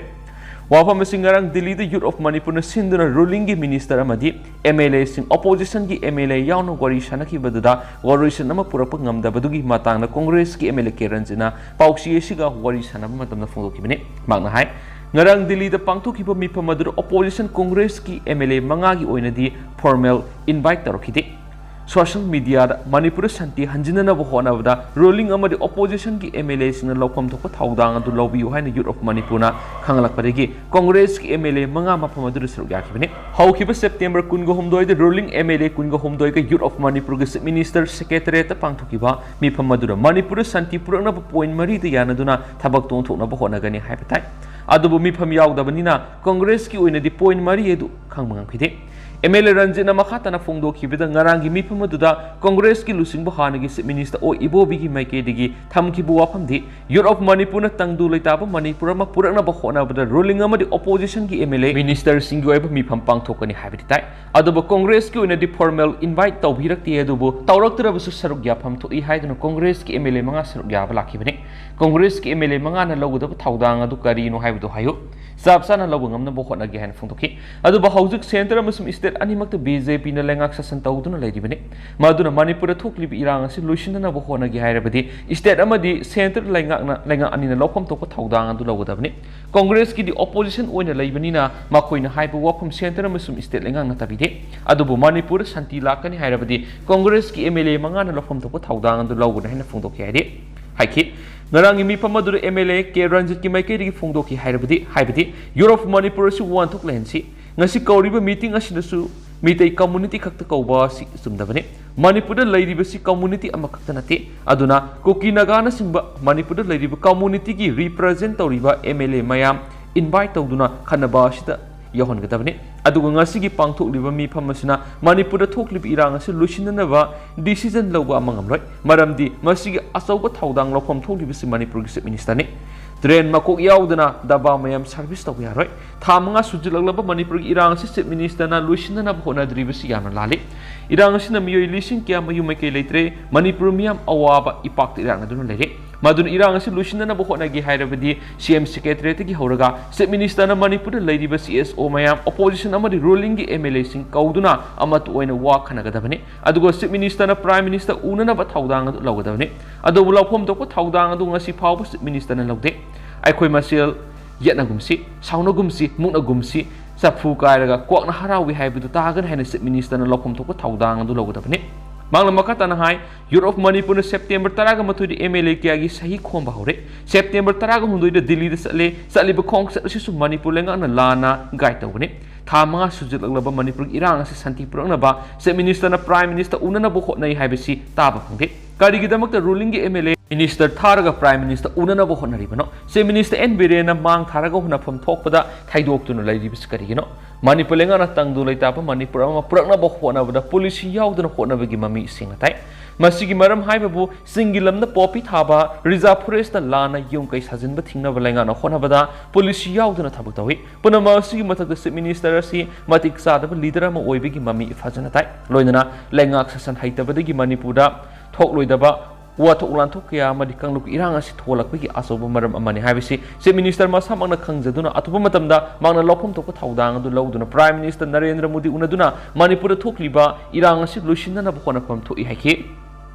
ꯋꯥꯐꯝ ꯑꯁꯤ ꯉꯔꯥꯡ ꯗꯤꯜꯂꯤꯗ Youth of Manipurꯅ ꯁꯤꯟꯗꯨꯅ rulingꯒꯤ minister ꯑꯃꯗꯤ MLAꯁꯤꯡ oppositionꯒꯤ MLA ꯌꯥꯎꯅ ꯋꯥꯔꯤ ꯁꯥꯟꯅꯈꯤꯕꯗꯨꯗ ꯋꯥꯔꯣꯏꯁꯤꯟ ꯑꯃ ꯄꯨꯔꯛꯄ ꯉꯝꯗꯕꯗꯨꯒꯤ ꯃꯇꯥꯡꯗ Congressꯀꯤ MLA ꯀꯦ ꯔꯟꯖꯤꯠꯅ ꯄꯥꯎꯆꯦ ꯑꯁꯤꯒ ꯋꯥꯔꯤ ꯁꯥꯟꯅꯕ ꯃꯇꯝꯗ ꯐꯣꯡꯗꯣꯛꯈꯤꯕꯅꯤ꯫ ꯃꯍꯥꯛꯅ ꯍꯥꯏ, ꯉꯔꯥꯡ ꯗꯤꯜꯂꯤꯗ ꯄꯥꯡꯊꯣꯛꯈꯤꯕ ꯃꯤꯐꯝ ꯑꯗꯨꯗ opposition Congressꯀꯤ MLA ꯃꯉꯥꯒꯤ ꯑꯣꯏꯅꯗꯤ formal invite ꯇꯧꯔꯛꯈꯤꯗꯦ꯫ Social mediaꯗ ꯃꯅꯤꯄꯨꯔꯗ ꯁꯥꯟꯇꯤ ꯍꯟꯖꯤꯟꯅꯅꯕ ꯍꯣꯠꯅꯕꯗ ruling ꯑꯃꯗꯤ oppositionꯒꯤ MLAꯁꯤꯡꯅ ꯂꯧꯐꯝ ꯊꯣꯛꯄ ꯊꯧꯗꯥꯡ ꯑꯗꯨ ꯂꯧꯕꯤꯌꯨ ꯍꯥꯏꯅ Youth of Manipurꯅ ꯈꯪꯂꯛꯄꯗꯒꯤ Congressꯀꯤ MLA ꯃꯉꯥ ꯃꯐꯝ ꯑꯗꯨꯗ ꯁꯔꯨꯛ ꯌꯥꯈꯤꯕꯅꯤ꯫ ꯍꯧꯈꯤꯕ September ꯀꯨꯟꯒ ꯍꯨꯝꯗꯣꯏꯗ ruling MLA ꯀꯨꯟꯒ ꯍꯨꯝꯗꯣꯏꯒ Youth of Manipurꯒꯤ Chief Minister Secretariatꯇ ꯄꯥꯡꯊꯣꯛꯈꯤꯕ ꯃꯤꯐꯝ ꯑꯗꯨꯗ ꯃꯅꯤꯄꯨꯔꯗ ꯁꯥꯟꯇꯤ ꯄꯨꯔꯛꯅꯕ point ꯃꯔꯤꯗ ꯌꯥꯅꯗꯨꯅ ꯊꯕꯛ ꯇꯧꯊꯣꯛꯅꯕ ꯍꯣꯠꯅꯒꯅꯤ ꯍꯥꯏꯕ ꯇꯥꯏ꯫ ꯑꯗꯨꯕꯨ ꯃꯤꯐꯝ ꯌꯥꯎꯗꯕꯅꯤꯅ Congressꯀꯤ ꯑꯣꯏꯅꯗꯤ point ꯃꯔꯤ ꯑꯗꯨ ꯈꯪꯕ ꯉꯝꯈꯤꯗꯦ꯫ MLA ꯔꯟꯖꯤꯠꯅ ꯃꯈꯥ ꯇꯥꯅ ꯐꯣꯡꯗꯣꯛꯈꯤꯕꯗ, ꯉꯔꯥꯡꯒꯤ ꯃꯤꯐꯝ ꯑꯗꯨꯗ Congressꯀꯤ ꯂꯨꯆꯤꯡꯕ ꯍꯥꯟꯅꯒꯤ Chief Minister ꯑꯣ ꯏꯕꯣꯕꯤꯒꯤ ꯃꯥꯏꯀꯩꯗꯒꯤ ꯊꯝꯈꯤꯕ ꯋꯥꯐꯝꯗꯤ Youth of Manipurꯅ ꯇꯪꯗꯨ ꯂꯩꯇꯥꯕ ꯃꯅꯤꯄꯨꯔ ꯑꯃ ꯄꯨꯔꯛꯅꯕ ꯍꯣꯠꯅꯕꯗ ruling ꯑꯃꯗꯤ oppositionꯒꯤ MLA ministerꯁꯤꯡꯒꯤ ꯑꯣꯏꯕ ꯃꯤꯐꯝ ꯄꯥꯡꯊꯣꯛꯀꯅꯤ ꯍꯥꯏꯕꯗꯤ ꯇꯥꯏ꯫ ꯑꯗꯨꯕꯨ Congressꯀꯤ ꯑꯣꯏꯅꯗꯤ formal invite ꯇꯧꯕꯤꯔꯛꯇꯦ, ꯑꯗꯨꯕꯨ ꯇꯧꯔꯛꯇ꯭ꯔꯕꯁꯨ ꯁꯔꯨꯛ ꯌꯥꯐꯝ ꯊꯣꯛꯏ ꯍꯥꯏꯗꯨꯅ Congressꯀꯤ MLA ꯃꯉꯥ ꯁꯔꯨꯛ ꯌꯥꯕ ꯂꯥꯛꯈꯤꯕꯅꯤ꯫ Congressꯀꯤ MLA ꯃꯉꯥꯅ ꯂꯧꯒꯗꯕ ꯊꯧꯗꯥꯡ ꯑꯗꯨ ꯀꯔꯤꯅꯣ ꯍꯥꯏꯕꯗꯨ ꯍꯥꯏꯌꯨ꯫ ꯆꯞ ꯆꯥꯅ ꯂꯧꯕ ꯉꯝꯅꯕ ꯍꯣꯠꯅꯒꯦ ꯍꯥꯏꯅ ꯐꯣꯡꯗꯣꯛꯈꯤ꯫ ꯑꯗꯨꯕꯨ ꯍꯧꯖꯤꯛ centre ꯑꯃꯁꯨꯡ state ꯑꯅꯤꯃꯛꯇ BJPꯅ ꯂꯩꯉꯥꯛ ꯁꯥꯁꯟ ꯇꯧꯗꯨꯅ ꯂꯩꯔꯤꯕꯅꯤ꯫ ꯃꯗꯨꯅ ꯃꯅꯤꯄꯨꯔꯗ ꯊꯣꯛꯂꯤꯕ ꯏꯔꯥꯡ ꯑꯁꯤ ꯂꯣꯏꯁꯤꯟꯅꯅꯕ ꯍꯣꯠꯅꯒꯦ ꯍꯥꯏꯔꯕꯗꯤ state ꯑꯃꯗꯤ centre ꯂꯩꯉꯥꯛꯅ, ꯂꯩꯉꯥꯛ ꯑꯅꯤꯅ ꯂꯧꯐꯝ ꯊꯣꯛꯄ ꯊꯧꯗꯥꯡ ꯑꯗꯨ ꯂꯧꯒꯗꯕꯅꯤ꯫ Congressꯀꯤꯗꯤ opposition ꯑꯣꯏꯅ ꯂꯩꯕꯅꯤꯅ ꯃꯈꯣꯏꯅ ꯍꯥꯏꯕ ꯋꯥꯐꯝ centre ꯑꯃꯁꯨꯡ state ꯂꯩꯉꯥꯛꯅ ꯇꯥꯕꯤꯗꯦ꯫ ꯑꯗꯨꯕꯨ ꯃꯅꯤꯄꯨꯔꯗ ꯁꯥꯟꯇꯤ ꯂꯥꯛꯀꯅꯤ ꯍꯥꯏꯔꯕꯗꯤ Congressꯀꯤ MLA ꯃꯉꯥꯅ ꯂꯧꯐꯝ ꯊꯣꯛꯄ ꯊꯧꯗꯥꯡ ꯑꯗꯨ ꯂꯧꯒꯅꯤ ꯍꯥꯏꯅ ꯐꯣꯡꯗꯣꯛꯈꯤ ꯍꯥꯏꯗꯤ ꯍꯥꯏꯈꯤ꯫ ꯉꯔꯥꯡꯒꯤ ꯃꯤꯐꯝ ꯑꯗꯨꯗ MLA ꯀꯦ ꯔꯟꯖꯤꯠꯀꯤ ꯃꯥꯏꯀꯩꯗꯒꯤ ꯐꯣꯡꯗꯣꯛꯈꯤ ꯍꯥꯏꯔꯕꯗꯤ, ꯍꯥꯏꯕꯗꯤ Youth of Manipur ꯑꯁꯤ ꯋꯥꯍꯟꯊꯣꯛ ꯂꯩꯍꯟꯁꯤ꯫ ꯉꯁꯤ ꯀꯧꯔꯤꯕ meeting ꯑꯁꯤꯗꯁꯨ ꯃꯤꯇꯩ community ꯈꯛꯇ ꯀꯧꯕ ꯑꯁꯤ ꯆꯨꯝꯗꯕꯅꯤ꯫ ꯃꯅꯤꯄꯨꯔꯗ ꯂꯩꯔꯤꯕꯁꯤ community ꯑꯃꯈꯛꯇ ꯅꯠꯇꯦ꯫ ꯑꯗꯨꯅ ꯀꯨꯀꯤ ꯅꯥꯒꯥꯅꯆꯤꯡꯕ ꯃꯅꯤꯄꯨꯔꯗ ꯂꯩꯔꯤꯕ communityꯒꯤ represent ꯇꯧꯔꯤꯕ MLA ꯃꯌꯥꯝ invite ꯇꯧꯗꯨꯅ ꯈꯟꯅꯕ ꯑꯁꯤꯗ ꯌꯥꯎꯍꯟꯒꯗꯕꯅꯤ꯫ ꯑꯗꯨꯒ ꯉꯁꯤꯒꯤ ꯄꯥꯡꯊꯣꯛꯂꯤꯕ ꯃꯤꯐꯝ ꯑꯁꯤꯅ ꯃꯅꯤꯄꯨꯔꯗ ꯊꯣꯛꯂꯤꯕ ꯏꯔꯥꯡ ꯑꯁꯤ ꯂꯣꯏꯁꯤꯟꯅꯅꯕ decision ꯂꯧꯕ ꯑꯃ ꯉꯝꯂꯣꯏ꯫ ꯃꯔꯝꯗꯤ ꯃꯁꯤꯒꯤ ꯑꯆꯧꯕ ꯊꯧꯗꯥꯡ ꯂꯧꯐꯝ ꯊꯣꯛꯂꯤꯕꯁꯤ ꯃꯅꯤꯄꯨꯔꯒꯤ Chief Ministerꯅꯤ꯫ Train ꯃꯀꯣꯛ ꯌꯥꯎꯗꯅ ꯗꯕꯥ ꯃꯌꯥꯝ service ꯇꯧꯕ ꯌꯥꯔꯣꯏ꯫ ꯊꯥ ꯃꯉꯥ ꯁꯨꯖꯤꯜꯂꯛꯂꯕ ꯃꯅꯤꯄꯨꯔꯒꯤ ꯏꯔꯥꯡ ꯑꯁꯤ Chief Ministerꯅ ꯂꯣꯏꯁꯤꯟꯅꯅꯕ ꯍꯣꯠꯅꯗ꯭ꯔꯤꯕꯁꯤ ꯌꯥꯝꯅ ꯂꯥꯜꯂꯤ꯫ ꯏꯔꯥꯡ ꯑꯁꯤꯅ ꯃꯤꯑꯣꯏ ꯂꯤꯁꯤꯡ ꯀꯌꯥ ꯃꯌꯨꯝ ꯃꯩꯀꯩ ꯂꯩꯇ꯭ꯔꯦ꯫ ꯃꯅꯤꯄꯨꯔ ꯃꯤꯌꯥꯝ ꯑꯋꯥꯕ ꯏꯄꯥꯛꯇ ꯏꯔꯥꯛꯅꯗꯨꯅ ꯂꯩꯔꯦ꯫ ꯃꯗꯨꯅ ꯏꯔꯥꯡ ꯑꯁꯤ ꯂꯣꯏꯁꯤꯟꯅꯅꯕ ꯍꯣꯠꯅꯒꯦ ꯍꯥꯏꯔꯕꯗꯤ ꯁꯤ ꯑꯦꯝ ꯁꯦꯀ꯭ꯔꯦꯇꯔꯤꯌꯦꯠꯇꯒꯤ ꯍꯧꯔꯒ ꯆꯤꯐ ꯃꯤꯅꯤꯁꯇꯔꯅ ꯃꯅꯤꯄꯨꯔꯗ ꯂꯩꯔꯤꯕ ꯁꯤ ꯑꯦꯁ ꯑꯣ ꯃꯌꯥꯝ, ꯑꯣꯄꯣꯖꯤꯁꯟ ꯑꯃꯗꯤ ꯔꯨꯂꯤꯡꯒꯤ ꯑꯦꯝ ꯑꯦꯜ ꯑꯦꯁꯤꯡ ꯀꯧꯗꯨꯅ ꯑꯃꯠꯇ ꯑꯣꯏꯅ ꯋꯥ ꯈꯟꯅꯒꯗꯕꯅꯤ꯫ ꯑꯗꯨꯒ ꯆꯤꯐ ꯃꯤꯅꯤꯁꯇꯔꯅ ꯄ꯭ꯔꯥꯏꯝ ꯃꯤꯅꯤꯁꯇꯔ ꯎꯅꯅꯕ ꯊꯧꯗꯥꯡ ꯑꯗꯨ ꯂꯧꯒꯗꯕꯅꯤ꯫ ꯑꯗꯨꯕꯨ ꯂꯧꯐꯝ ꯊꯣꯛꯄ ꯊꯧꯗꯥꯡ ꯑꯗꯨ ꯉꯁꯤ ꯐꯥꯎꯕ ꯆꯤꯐ ꯃꯤꯅꯤꯁꯇꯔꯅ ꯂꯧꯗꯦ꯫ ꯑꯩꯈꯣꯏ ꯃꯁꯦꯜ ꯌꯦꯠꯅꯒꯨꯝꯁꯤ, ꯁꯥꯎꯅꯒꯨꯝꯁꯤ, ꯃꯨꯛꯅꯒꯨꯝꯁꯤ, ꯆꯐꯨ ꯀꯥꯏꯔꯒ ꯀ꯭ꯋꯥꯛꯅ ꯍꯔꯥꯎꯏ ꯍꯥꯏꯕꯗꯨ ꯇꯥꯒꯅꯤ ꯍꯥꯏꯅ ꯆꯤꯐ ꯃꯤꯅꯤꯁꯇꯔꯅ ꯂꯧꯐꯝ ꯊꯣꯛꯄ ꯊꯧꯗꯥꯡ ꯑꯗꯨ ꯂꯧꯒꯗꯕꯅꯤ꯫ ꯃꯍꯥꯛꯅ ꯃꯈꯥ ꯇꯥꯅ ꯍꯥꯏ, ꯌꯨꯔꯣꯞ ꯃꯅꯤꯄꯨꯔꯅ ꯁꯦꯞꯇꯦꯝꯕꯔ ꯇꯔꯥꯒ ꯃꯥꯊꯣꯏꯗ ꯑꯦꯝ ꯑꯦꯜ ꯑꯦ ꯀꯌꯥꯒꯤ ꯁꯍꯤ ꯈꯣꯝꯕ ꯍꯧꯔꯦ꯫ ꯁꯦꯞꯇꯦꯝꯕꯔ ꯇꯔꯥꯒ ꯍꯨꯝꯗꯣꯏꯗ ꯗꯤꯜꯂꯤꯗ ꯆꯠꯂꯦ꯫ ꯆꯠꯂꯤꯕ ꯈꯣꯡꯆꯠ ꯑꯁꯤꯁꯨ ꯃꯅꯤꯄꯨꯔ ꯂꯩꯉꯥꯛꯅ ꯂꯥꯟꯅ ꯒꯥꯏꯗ ꯇꯧꯕꯅꯤ꯫ ꯊꯥ ꯃꯉꯥ ꯁꯨꯖꯤꯜꯂꯛꯂꯕ ꯃꯅꯤꯄꯨꯔꯒꯤ ꯏꯔꯥꯡ ꯑꯁꯤ ꯁꯥꯟꯇꯤ ꯄꯨꯔꯛꯅꯕ ꯆꯤꯐ ꯃꯤꯅꯤꯁꯇꯔꯅ ꯄ꯭ꯔꯥꯏꯝ ꯃꯤꯅꯤꯁꯇꯔ ꯎꯅꯅꯕ ꯍꯣꯠꯅꯩ ꯍꯥꯏꯕꯁꯤ ꯇꯥꯕ ꯐꯪꯗꯦ꯫ ꯀꯔꯤꯒꯤꯗꯃꯛꯇ ꯔꯨꯂꯤꯡꯒꯤ ꯑꯦꯝ ꯑꯦꯜ ꯑꯦ ꯃꯤꯅꯤꯁꯇꯔ ꯊꯥꯔꯒ ꯄ꯭ꯔꯥꯏꯝ ꯃꯤꯅꯤꯁꯇꯔ ꯎꯅꯅꯕ ꯍꯣꯠꯅꯔꯤꯕꯅꯣ? ꯆꯤꯐ ꯃꯤꯅꯤꯁꯇꯔ ꯑꯦꯟ ꯕꯤꯔꯦꯟꯅ ꯃꯥꯡ ꯊꯥꯔꯒ ꯍꯨꯟꯅꯐꯝ ꯊꯣꯛꯄꯗ ꯊꯩꯗꯣꯛꯇꯨꯅ ꯂꯩꯔꯤꯕꯁꯤ ꯀꯔꯤꯒꯤꯅꯣ? ꯃꯅꯤꯄꯨꯔ ꯂꯩꯉꯥꯛꯅ ꯇꯪꯗꯨ ꯂꯩꯇꯥꯕ ꯃꯅꯤꯄꯨꯔ ꯑꯃ ꯄꯨꯔꯛꯅꯕ ꯍꯣꯠꯅꯕꯗ ꯄꯣꯂꯤꯁꯤ ꯌꯥꯎꯗꯅ ꯍꯣꯠꯅꯕꯒꯤ ꯃꯃꯤ ꯁꯦꯡꯅ ꯇꯥꯏ꯫ ꯃꯁꯤꯒꯤ ꯃꯔꯝ ꯍꯥꯏꯕꯕꯨ ꯆꯤꯡꯒꯤ ꯂꯝꯗ ꯄꯣꯄꯤ ꯊꯥꯕ, ꯔꯤꯖꯥꯔꯚ ꯐꯣꯔꯦꯁꯇ ꯂꯥꯟꯅ ꯌꯨꯝ ꯀꯩ ꯁꯥꯖꯤꯟꯕ ꯊꯤꯡꯅꯕ ꯂꯩꯉꯥꯛꯅ ꯍꯣꯠꯅꯕꯗ ꯄꯣꯂꯤꯁꯤ ꯌꯥꯎꯗꯅ ꯊꯕꯛ ꯇꯧꯏ꯫ ꯄꯨꯝꯅꯃꯛ ꯑꯁꯤꯒꯤ ꯃꯊꯛꯇ ꯆꯤꯐ ꯃꯤꯅꯤꯁꯇꯔ ꯑꯁꯤ ꯃꯇꯤꯛ ꯆꯥꯗꯕ ꯂꯤꯗꯔ ꯑꯃ ꯑꯣꯏꯕꯒꯤ ꯃꯃꯤ ꯐꯖꯅ ꯇꯥꯏ꯫ ꯂꯣꯏꯅꯅ ꯂꯩꯉꯥꯛ ꯁꯥꯁꯟ ꯍꯩꯇꯕꯗꯒꯤ ꯃꯅꯤꯄꯨꯔꯗ ꯊꯣꯛꯂꯣꯏꯗꯕ ꯋꯥꯊꯣꯛ ꯂꯥꯟꯊꯣꯛ ꯀꯌꯥ ꯑꯃꯗꯤ ꯀꯥꯡꯂꯨꯞꯀꯤ ꯏꯔꯥꯡ ꯑꯁꯤ ꯊꯣꯛꯂꯛꯄꯒꯤ ꯑꯆꯧꯕ ꯃꯔꯝ ꯑꯃꯅꯤ ꯍꯥꯏꯕꯁꯤ ꯆꯤꯐ ꯃꯤꯅꯤꯁꯇꯔ ꯃꯁꯥꯃꯛꯅ ꯈꯪꯖꯗꯨꯅ ꯑꯊꯨꯕ ꯃꯇꯝꯗ ꯃꯍꯥꯛꯅ ꯂꯧꯐꯝ ꯊꯣꯛꯄ ꯊꯧꯗꯥꯡ ꯑꯗꯨ ꯂꯧꯗꯨꯅ ꯄ꯭ꯔꯥꯏꯝ ꯃꯤꯅꯤꯁꯇꯔ ꯅꯔꯦꯟꯗ꯭ꯔ ꯃꯣꯗꯤ ꯎꯅꯗꯨꯅ ꯃꯅꯤꯄꯨꯔꯗ ꯊꯣꯛꯂꯤꯕ ꯏꯔꯥꯡ ꯑꯁꯤ ꯂꯣꯏꯁꯤꯟꯅꯅꯕ ꯍꯣꯠꯅꯐꯝ ꯊꯣꯛꯏ ꯍꯥꯏꯈꯤ꯫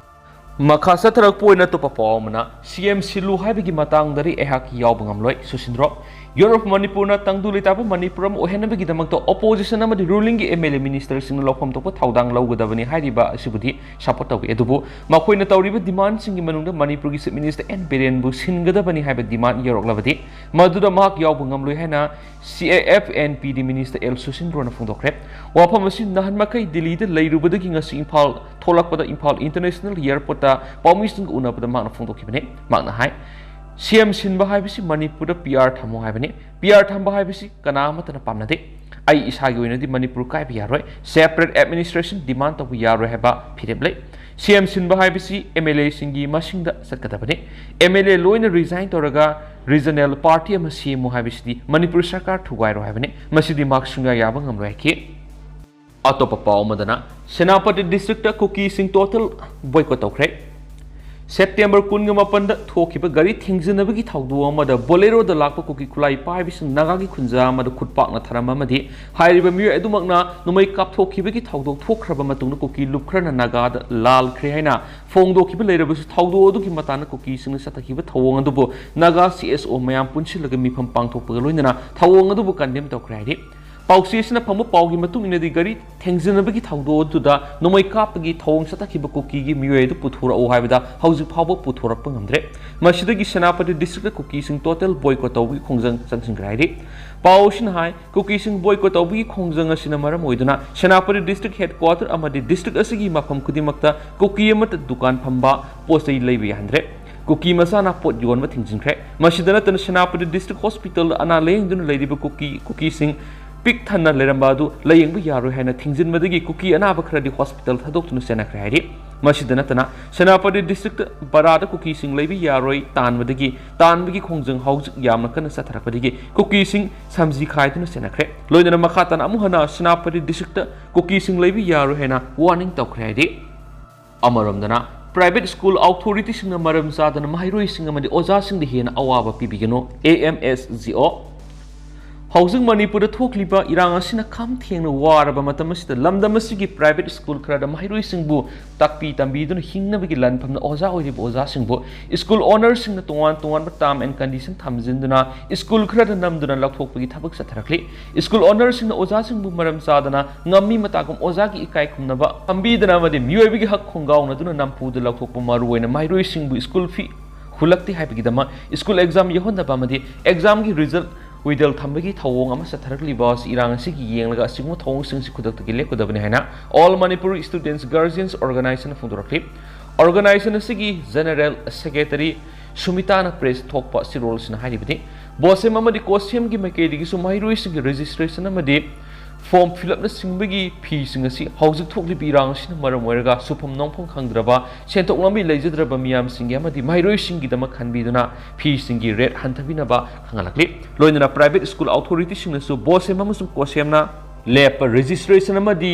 ꯃꯈꯥ ꯆꯠꯊꯔꯛꯄ ꯑꯣꯏꯅ ꯑꯇꯣꯞꯄ ꯄꯥꯎ ꯑꯃꯅ, ꯁꯤ ꯑꯦꯝ ꯁꯤꯜꯂꯨ ꯍꯥꯏꯕꯒꯤ ꯃꯇꯥꯡꯗꯗꯤ ꯑꯩꯍꯥꯛ ꯌꯥꯎꯕ ꯉꯝꯂꯣꯏ, ꯁꯨꯁꯤꯟꯗ꯭ꯔꯣ꯫ ꯌꯨꯔꯣꯞ ꯃꯅꯤꯄꯨꯔꯅ ꯇꯪꯗꯨ ꯂꯩꯇꯥꯕ ꯃꯅꯤꯄꯨꯔ ꯑꯃ ꯑꯣꯏꯍꯟꯅꯕꯒꯤꯗꯃꯛꯇ ꯑꯣꯄꯣꯖꯤꯁꯟ ꯑꯃꯗꯤ ꯔꯨꯂꯤꯡꯒꯤ ꯑꯦꯝ ꯑꯦꯜ ꯑꯦ ꯃꯤꯅꯤꯁꯇꯔꯁꯤꯡꯅ ꯂꯧꯐꯝ ꯊꯣꯛꯄ ꯊꯧꯗꯥꯡ ꯂꯧꯒꯗꯕꯅꯤ ꯍꯥꯏꯔꯤꯕ ꯑꯁꯤꯕꯨꯗꯤ ꯁꯄꯣꯔꯠ ꯇꯧꯏ꯫ ꯑꯗꯨꯕꯨ ꯃꯈꯣꯏꯅ ꯇꯧꯔꯤꯕ ꯗꯤꯃꯥꯟꯁꯤꯡꯒꯤ ꯃꯅꯨꯡꯗ ꯃꯅꯤꯄꯨꯔꯒꯤ ꯆꯤꯐ ꯃꯤꯅꯤꯁꯇꯔ ꯑꯦꯟ ꯕꯤꯔꯦꯟꯕꯨ ꯁꯤꯟꯒꯗꯕꯅꯤ ꯍꯥꯏꯕ ꯗꯤꯃꯥꯟ ꯌꯧꯔꯛꯂꯕꯗꯤ ꯃꯗꯨꯗ ꯃꯍꯥꯛ ꯌꯥꯎꯕ ꯉꯝꯂꯣꯏ ꯍꯥꯏꯅ ꯁꯤ A F N P D minister L ꯁꯨꯁꯤꯟꯗ꯭ꯔꯣꯅ ꯐꯣꯡꯗꯣꯛꯈ꯭ꯔꯦ꯫ ꯋꯥꯐꯝ ꯑꯁꯤ ꯅꯍꯥꯟ ꯃꯈꯩ ꯗꯤꯜꯂꯤꯗ ꯂꯩꯔꯨꯕꯗꯒꯤ ꯉꯁꯤ ꯏꯝꯐꯥꯜ ꯊꯣꯛꯂꯛꯄꯗ ꯏꯝꯐꯥꯜ ꯏꯟꯇꯔꯅꯦꯁꯅꯦꯜ ꯑꯦꯌꯔꯄꯣꯔꯠꯇ ꯄꯥꯎꯃꯤꯁꯤꯡꯒ ꯎꯅꯕꯗ ꯃꯍꯥꯛꯅ ꯐꯣꯡꯗꯣꯛꯈꯤꯕꯅꯤ꯫ ꯃꯍꯥꯛꯅ ꯍꯥꯏ, ꯁꯤ ꯑꯦꯝ ꯁꯤꯟꯕ ꯍꯥꯏꯕꯁꯤ ꯃꯅꯤꯄꯨꯔꯗ ꯄꯤ ꯑꯥꯔ ꯊꯝꯃꯨ ꯍꯥꯏꯕꯅꯤ꯫ ꯄꯤ ꯑꯥꯔ ꯊꯝꯕ ꯍꯥꯏꯕꯁꯤ ꯀꯅꯥ ꯑꯃꯠꯇꯅ ꯄꯥꯝꯅꯗꯦ꯫ ꯑꯩ ꯏꯁꯥꯒꯤ ꯑꯣꯏꯅꯗꯤ ꯃꯅꯤꯄꯨꯔ ꯀꯥꯏꯕ ꯌꯥꯔꯣꯏ, ꯁꯦꯄꯔꯦꯠ ꯑꯦꯗꯃꯤꯅꯤꯁꯇ꯭ꯔꯦꯁꯟ ꯗꯤꯃꯥꯟ ꯇꯧꯕ ꯌꯥꯔꯣꯏ ꯍꯥꯏꯕ ꯐꯤꯔꯦꯞ ꯂꯩ꯫ ꯁꯤ ꯑꯦꯝ ꯁꯤꯟꯕ ꯍꯥꯏꯕꯁꯤ ꯑꯦꯝ ꯑꯦꯜ ꯑꯦꯁꯤꯡꯒꯤ ꯃꯁꯤꯡꯗ ꯆꯠꯀꯗꯕꯅꯤ꯫ ꯑꯦꯝ ꯑꯦꯜ ꯑꯦ ꯂꯣꯏꯅ ꯔꯤꯖꯥꯏꯟ ꯇꯧꯔꯒ ꯔꯤꯖꯅꯦꯜ ꯄꯥꯔꯇꯤ ꯑꯃ ꯁꯦꯝꯃꯨ ꯍꯥꯏꯕꯁꯤꯗꯤ ꯃꯅꯤꯄꯨꯔ ꯁꯔꯀꯥꯔ ꯊꯨꯒꯥꯏꯔꯣ ꯍꯥꯏꯕꯅꯤ꯫ ꯃꯁꯤꯗꯤ ꯃꯍꯥꯛ ꯁꯨꯡꯌꯥ ꯌꯥꯕ ꯉꯝꯂꯣꯏ ꯍꯥꯏꯈꯤ꯫ ꯑꯇꯣꯞꯄ ꯄꯥꯎ ꯑꯃꯗꯅ, ꯁꯦꯅꯥꯄꯇꯤ ꯗꯤꯁꯇ꯭ꯔꯤꯛꯇ ꯀꯨꯀꯤꯁꯤꯡ ꯇꯣꯇꯦꯜ ꯕꯣꯏꯀꯣꯠ ꯇꯧꯈ꯭ꯔꯦ꯫ ꯁꯦꯞꯇꯦꯝꯕꯔ ꯀꯨꯟꯒ ꯃꯥꯄꯟꯗ ꯊꯣꯛꯈꯤꯕ ꯒꯥꯔꯤ ꯊꯦꯡꯖꯤꯟꯅꯕꯒꯤ ꯊꯧꯗꯣꯛ ꯑꯃꯗ ꯕꯣꯂꯦꯔꯣꯗ ꯂꯥꯛꯄ ꯀꯨꯀꯤ ꯈꯨꯠꯂꯥꯏ ꯄꯥꯏꯕꯁꯤꯡ ꯅꯥꯒꯥꯒꯤ ꯈꯨꯟꯖꯥ ꯑꯃꯗ ꯈꯨꯠꯄꯥꯛꯅ ꯊꯔꯝꯕ ꯑꯃꯗꯤ ꯍꯥꯏꯔꯤꯕ ꯃꯤꯑꯣꯏ ꯑꯗꯨꯃꯛꯅ ꯅꯣꯡꯃꯩ ꯀꯥꯞꯊꯣꯛꯈꯤꯕꯒꯤ ꯊꯧꯗꯣꯛ ꯊꯣꯛꯈ꯭ꯔꯕ ꯃꯇꯨꯡꯗ ꯀꯨꯀꯤ ꯂꯨꯞ ꯈꯔꯅ ꯅꯥꯒꯥꯗ ꯂꯥꯜꯈ꯭ꯔꯦ ꯍꯥꯏꯅ ꯐꯣꯡꯗꯣꯛꯈꯤꯕ ꯂꯩꯔꯕꯁꯨ, ꯊꯧꯗꯣꯛ ꯑꯗꯨꯒꯤ ꯃꯇꯥꯡꯗ ꯀꯨꯀꯤꯁꯤꯡꯅ ꯆꯠꯊꯈꯤꯕ ꯊꯧꯑꯣꯡ ꯑꯗꯨꯕꯨ ꯅꯥꯒꯥ ꯁꯤ ꯑꯦꯁ ꯑꯣ ꯃꯌꯥꯝ ꯄꯨꯟꯁꯤꯜꯂꯒ ꯃꯤꯐꯝ ꯄꯥꯡꯊꯣꯛꯄꯒ ꯂꯣꯏꯅꯅ ꯊꯧꯑꯣꯡ ꯑꯗꯨꯕꯨ ꯀꯟꯗꯦꯝ ꯇꯧꯈ꯭ꯔꯦ ꯍꯥꯏꯔꯤ꯫ ꯄꯥꯎꯆꯦꯁꯤꯅ ꯐꯪꯕ ꯄꯥꯎꯒꯤ ꯃꯇꯨꯡ ꯏꯟꯅꯗꯤ, ꯒꯥꯔꯤ ꯊꯦꯡꯖꯤꯟꯅꯕꯒꯤ ꯊꯧꯗꯣꯛ ꯑꯗꯨꯗ ꯅꯣꯡꯃꯩ ꯀꯥꯞꯄꯒꯤ ꯊꯧꯑꯣꯡ ꯆꯠꯊꯈꯤꯕ ꯀꯨꯀꯤꯒꯤ ꯃꯤꯑꯣꯏ ꯑꯗꯨ ꯄꯨꯊꯣꯔꯛꯎ ꯍꯥꯏꯕꯗ ꯍꯧꯖꯤꯛ ꯐꯥꯎꯕ ꯄꯨꯊꯣꯔꯛꯄ ꯉꯝꯗ꯭ꯔꯦ꯫ ꯃꯁꯤꯗꯒꯤ ꯁꯦꯅꯥꯄꯇꯤ ꯗꯤꯁꯇ꯭ꯔꯤꯛꯇ ꯀꯨꯀꯤꯁꯤꯡ ꯇꯣꯇꯦꯜ ꯕꯣꯏꯀꯣꯠ ꯇꯧꯕꯒꯤ ꯈꯣꯡꯖꯪ ꯆꯪꯁꯤꯟꯈ꯭ꯔꯦ ꯍꯥꯏꯔꯤ꯫ ꯄꯥꯎ ꯑꯁꯤꯅ ꯍꯥꯏ, ꯀꯨꯀꯤꯁꯤꯡ ꯕꯣꯏꯀꯣꯠ ꯇꯧꯕꯒꯤ ꯈꯣꯡꯖꯪ ꯑꯁꯤꯅ ꯃꯔꯝ ꯑꯣꯏꯗꯨꯅ ꯁꯦꯅꯥꯄꯇꯤ ꯗꯤꯁꯇ꯭ꯔꯤꯛ ꯍꯦꯗꯀ꯭ꯋꯥꯇꯔ ꯑꯃꯗꯤ ꯗꯤꯁꯇ꯭ꯔꯤꯛ ꯑꯁꯤꯒꯤ ꯃꯐꯝ ꯈꯨꯗꯤꯡꯃꯛꯇ ꯀꯨꯀꯤ ꯑꯃꯠꯇ ꯗꯨꯀꯥꯟ ꯐꯝꯕ, ꯄꯣꯠ ꯆꯩ ꯂꯩꯕ ꯌꯥꯍꯟꯗ꯭ꯔꯦ꯫ ꯀꯨꯀꯤ ꯃꯆꯥꯅ ꯄꯣꯠ ꯌꯣꯟꯕ ꯊꯤꯡꯖꯤꯟꯈ꯭ꯔꯦ꯫ ꯃꯁꯤꯗ ꯅꯠꯇꯅ ꯁꯦꯅꯥꯄꯇꯤ ꯗꯤꯁꯇ꯭ꯔꯤꯛ ꯍꯣꯁꯄꯤꯇꯥꯜꯗ ꯑꯅꯥ ꯂꯥꯌꯦꯡꯗꯨꯅ ꯂꯩꯔꯤꯕ ꯀꯨꯀꯤ, ꯀꯨꯀꯤꯁꯤꯡ ꯄꯤꯛ ꯊꯟꯅ ꯂꯩꯔꯝꯕ ꯑꯗꯨ ꯂꯥꯌꯦꯡꯕ ꯌꯥꯔꯣꯏ ꯍꯥꯏꯅ ꯊꯤꯡꯖꯤꯟꯕꯗꯒꯤ ꯀꯨꯀꯤ ꯑꯅꯥꯕ ꯈꯔꯗꯤ ꯍꯣꯁꯄꯤꯇꯥꯜ ꯊꯥꯗꯣꯛꯇꯨꯅ ꯆꯦꯟꯅꯈ꯭ꯔꯦ ꯍꯥꯏꯔꯤ꯫ ꯃꯁꯤꯗ ꯅꯠꯇꯅ ꯁꯦꯅꯥꯄꯇꯤ ꯗꯤꯁꯇ꯭ꯔꯤꯛꯇ ꯕꯔꯥꯗ ꯀꯨꯀꯤꯁꯤꯡ ꯂꯩꯕ ꯌꯥꯔꯣꯏ ꯇꯥꯟꯕꯗꯒꯤ, ꯇꯥꯟꯕꯒꯤ ꯈꯣꯡꯖꯪ ꯍꯧꯖꯤꯛ ꯌꯥꯝꯅ ꯀꯟꯅ ꯆꯠꯊꯔꯛꯄꯗꯒꯤ ꯀꯨꯀꯤꯁꯤꯡ ꯁꯝꯖꯤ ꯈꯥꯏꯗꯨꯅ ꯆꯦꯟꯅꯈ꯭ꯔꯦ꯫ ꯂꯣꯏꯅꯅ ꯃꯈꯥ ꯇꯥꯅ ꯑꯃꯨꯛ ꯍꯟꯅ ꯁꯦꯅꯥꯄꯇꯤ ꯗꯤꯁꯇ꯭ꯔꯤꯛꯇ ꯀꯨꯀꯤꯁꯤꯡ ꯂꯩꯕ ꯌꯥꯔꯣꯏ ꯍꯥꯏꯅ ꯋꯥꯔꯅꯤꯡ ꯇꯧꯈ꯭ꯔꯦ ꯍꯥꯏꯔꯤ꯫ ꯑꯃꯔꯣꯝꯗꯅ, ꯄ꯭ꯔꯥꯏꯚꯦꯠ ꯁ꯭ꯀꯨꯜ ꯑꯣꯊꯣꯔꯤꯇꯤꯁꯤꯡꯅ ꯃꯔꯝ ꯆꯥꯗꯅ ꯃꯍꯩꯔꯣꯏꯁꯤꯡ ꯑꯃꯗꯤ ꯑꯣꯖꯥꯁꯤꯡꯗ ꯍꯦꯟꯅ ꯑꯋꯥꯕ ꯄꯤꯕꯤꯒꯅꯨ, A M S G O. ꯍꯧꯖꯤꯛ ꯃꯅꯤꯄꯨꯔꯗ ꯊꯣꯛꯂꯤꯕ ꯏꯔꯥꯡ ꯑꯁꯤꯅ ꯈꯝ ꯊꯦꯡꯅ ꯋꯥꯔꯕ ꯃꯇꯝ ꯑꯁꯤꯗ, ꯂꯝꯗꯝ ꯑꯁꯤꯒꯤ ꯄ꯭ꯔꯥꯏꯚꯦꯠ ꯁ꯭ꯀꯨꯜ ꯈꯔꯗ ꯃꯍꯩꯔꯣꯏꯁꯤꯡꯕꯨ ꯇꯥꯛꯄꯤ ꯇꯝꯕꯤꯗꯨꯅ ꯍꯤꯡꯅꯕꯒꯤ ꯂꯥꯟꯐꯝꯗ ꯑꯣꯖꯥ ꯑꯣꯏꯔꯤꯕ ꯑꯣꯖꯥꯁꯤꯡꯕꯨ ꯁ꯭ꯀꯨꯜ ꯑꯣꯅꯔꯁꯤꯡꯅ ꯇꯣꯉꯥꯟ ꯇꯣꯉꯥꯟꯕ term and condition ꯊꯝꯖꯤꯟꯗꯨꯅ ꯁ꯭ꯀꯨꯜ ꯈꯔꯗ ꯅꯝꯗꯨꯅ ꯂꯧꯊꯣꯛꯄꯒꯤ ꯊꯕꯛ ꯆꯠꯊꯔꯛꯂꯤ꯫ ꯁ꯭ꯀꯨꯜ ꯑꯣꯅꯔꯁꯤꯡꯅ ꯑꯣꯖꯥꯁꯤꯡꯕꯨ ꯃꯔꯝ ꯆꯥꯗꯅ ꯉꯝꯃꯤ ꯃꯇꯥꯒꯨꯝ ꯑꯣꯖꯥꯒꯤ ꯏꯀꯥꯏ ꯈꯨꯝꯅꯕ ꯊꯝꯕꯤꯗꯅ ꯑꯃꯗꯤ ꯃꯤꯑꯣꯏꯕꯒꯤ ꯍꯛ ꯈꯣꯡꯒꯥꯎꯅꯗꯨꯅ ꯅꯝꯐꯨꯗ ꯂꯧꯊꯣꯛꯄ, ꯃꯔꯨꯑꯣꯏꯅ ꯃꯍꯩꯔꯣꯏꯁꯤꯡꯕꯨ ꯁ꯭ꯀꯨꯜ ꯐꯤ ꯍꯨꯜꯂꯛꯇꯦ ꯍꯥꯏꯕꯒꯤꯗꯃꯛ ꯁ꯭ꯀꯨꯜ ꯑꯦꯛꯖꯥꯝ ꯌꯥꯎꯍꯟꯗꯕ ꯑꯃꯗꯤ ꯑꯦꯛꯖꯥꯝꯒꯤ ꯔꯤꯖꯜ ꯋꯤꯗꯜ ꯊꯝꯕꯒꯤ ꯊꯧꯑꯣꯡ ꯑꯃ ꯆꯠꯊꯔꯛꯂꯤꯕ ꯑꯁꯤ ꯏꯔꯥꯡ ꯑꯁꯤꯒꯤ ꯌꯦꯡꯂꯒ ꯑꯁꯤꯒꯨꯝꯕ ꯊꯧꯑꯣꯡꯁꯤꯡꯁꯤ ꯈꯨꯗꯛꯇꯒꯤ ꯂꯦꯞꯀꯗꯕꯅꯤ ꯍꯥꯏꯅ All Manipur Students Guardians Organization ꯐꯣꯡꯗꯣꯔꯛꯂꯤ꯫ Organization ꯑꯁꯤꯒꯤ ꯖꯦꯅꯔꯦꯜ ꯁꯦꯀ꯭ꯔꯦꯇꯔꯤ ꯁꯨꯃꯤꯇꯥꯅ ꯄ꯭ꯔꯦꯁ ꯊꯣꯛꯄ ꯁꯤꯔꯣꯜꯁꯤꯅ ꯍꯥꯏꯔꯤꯕꯗꯤ, ꯕꯣꯁꯦꯝ ꯑꯃꯗꯤ ꯀꯣꯁꯦꯝꯒꯤ ꯃꯥꯏꯀꯩꯗꯒꯤꯁꯨ ꯃꯍꯩꯔꯣꯏꯁꯤꯡꯒꯤ ꯔꯦꯖꯤꯁꯇ꯭ꯔꯦꯁꯟ ꯑꯃꯗꯤ ꯐꯣꯔꯝ ꯐꯤꯜ ꯑꯞꯅꯆꯤꯡꯕꯒꯤ ꯐꯤꯁꯤꯡ ꯑꯁꯤ ꯍꯧꯖꯤꯛ ꯊꯣꯛꯂꯤꯕ ꯏꯔꯥꯡ ꯑꯁꯤꯅ ꯃꯔꯝ ꯑꯣꯏꯔꯒ ꯁꯨꯐꯝ ꯅꯣꯝꯐꯝ ꯈꯪꯗ꯭ꯔꯕ, ꯁꯦꯟꯊꯣꯛ ꯂꯝꯕꯤ ꯂꯩꯖꯗ꯭ꯔꯕ ꯃꯤꯌꯥꯝꯁꯤꯡꯒꯤ ꯑꯃꯗꯤ ꯃꯍꯩꯔꯣꯏꯁꯤꯡꯒꯤꯗꯃꯛ ꯈꯟꯕꯤꯗꯨꯅ ꯐꯤꯁꯤꯡꯒꯤ ꯔꯦꯠ ꯍꯟꯊꯕꯤꯅꯕ ꯈꯪꯍꯜꯂꯛꯂꯤ꯫ ꯂꯣꯏꯅꯅ ꯄ꯭ꯔꯥꯏꯚꯦꯠ ꯁ꯭ꯀꯨꯜ ꯑꯣꯊꯣꯔꯤꯇꯤꯁꯤꯡꯅꯁꯨ ꯕꯣꯁꯦꯝ ꯑꯃꯁꯨꯡ ꯀꯣꯁꯦꯝꯅ ꯂꯦꯞꯄ ꯔꯦꯖꯤꯁꯇ꯭ꯔꯦꯁꯟ ꯑꯃꯗꯤ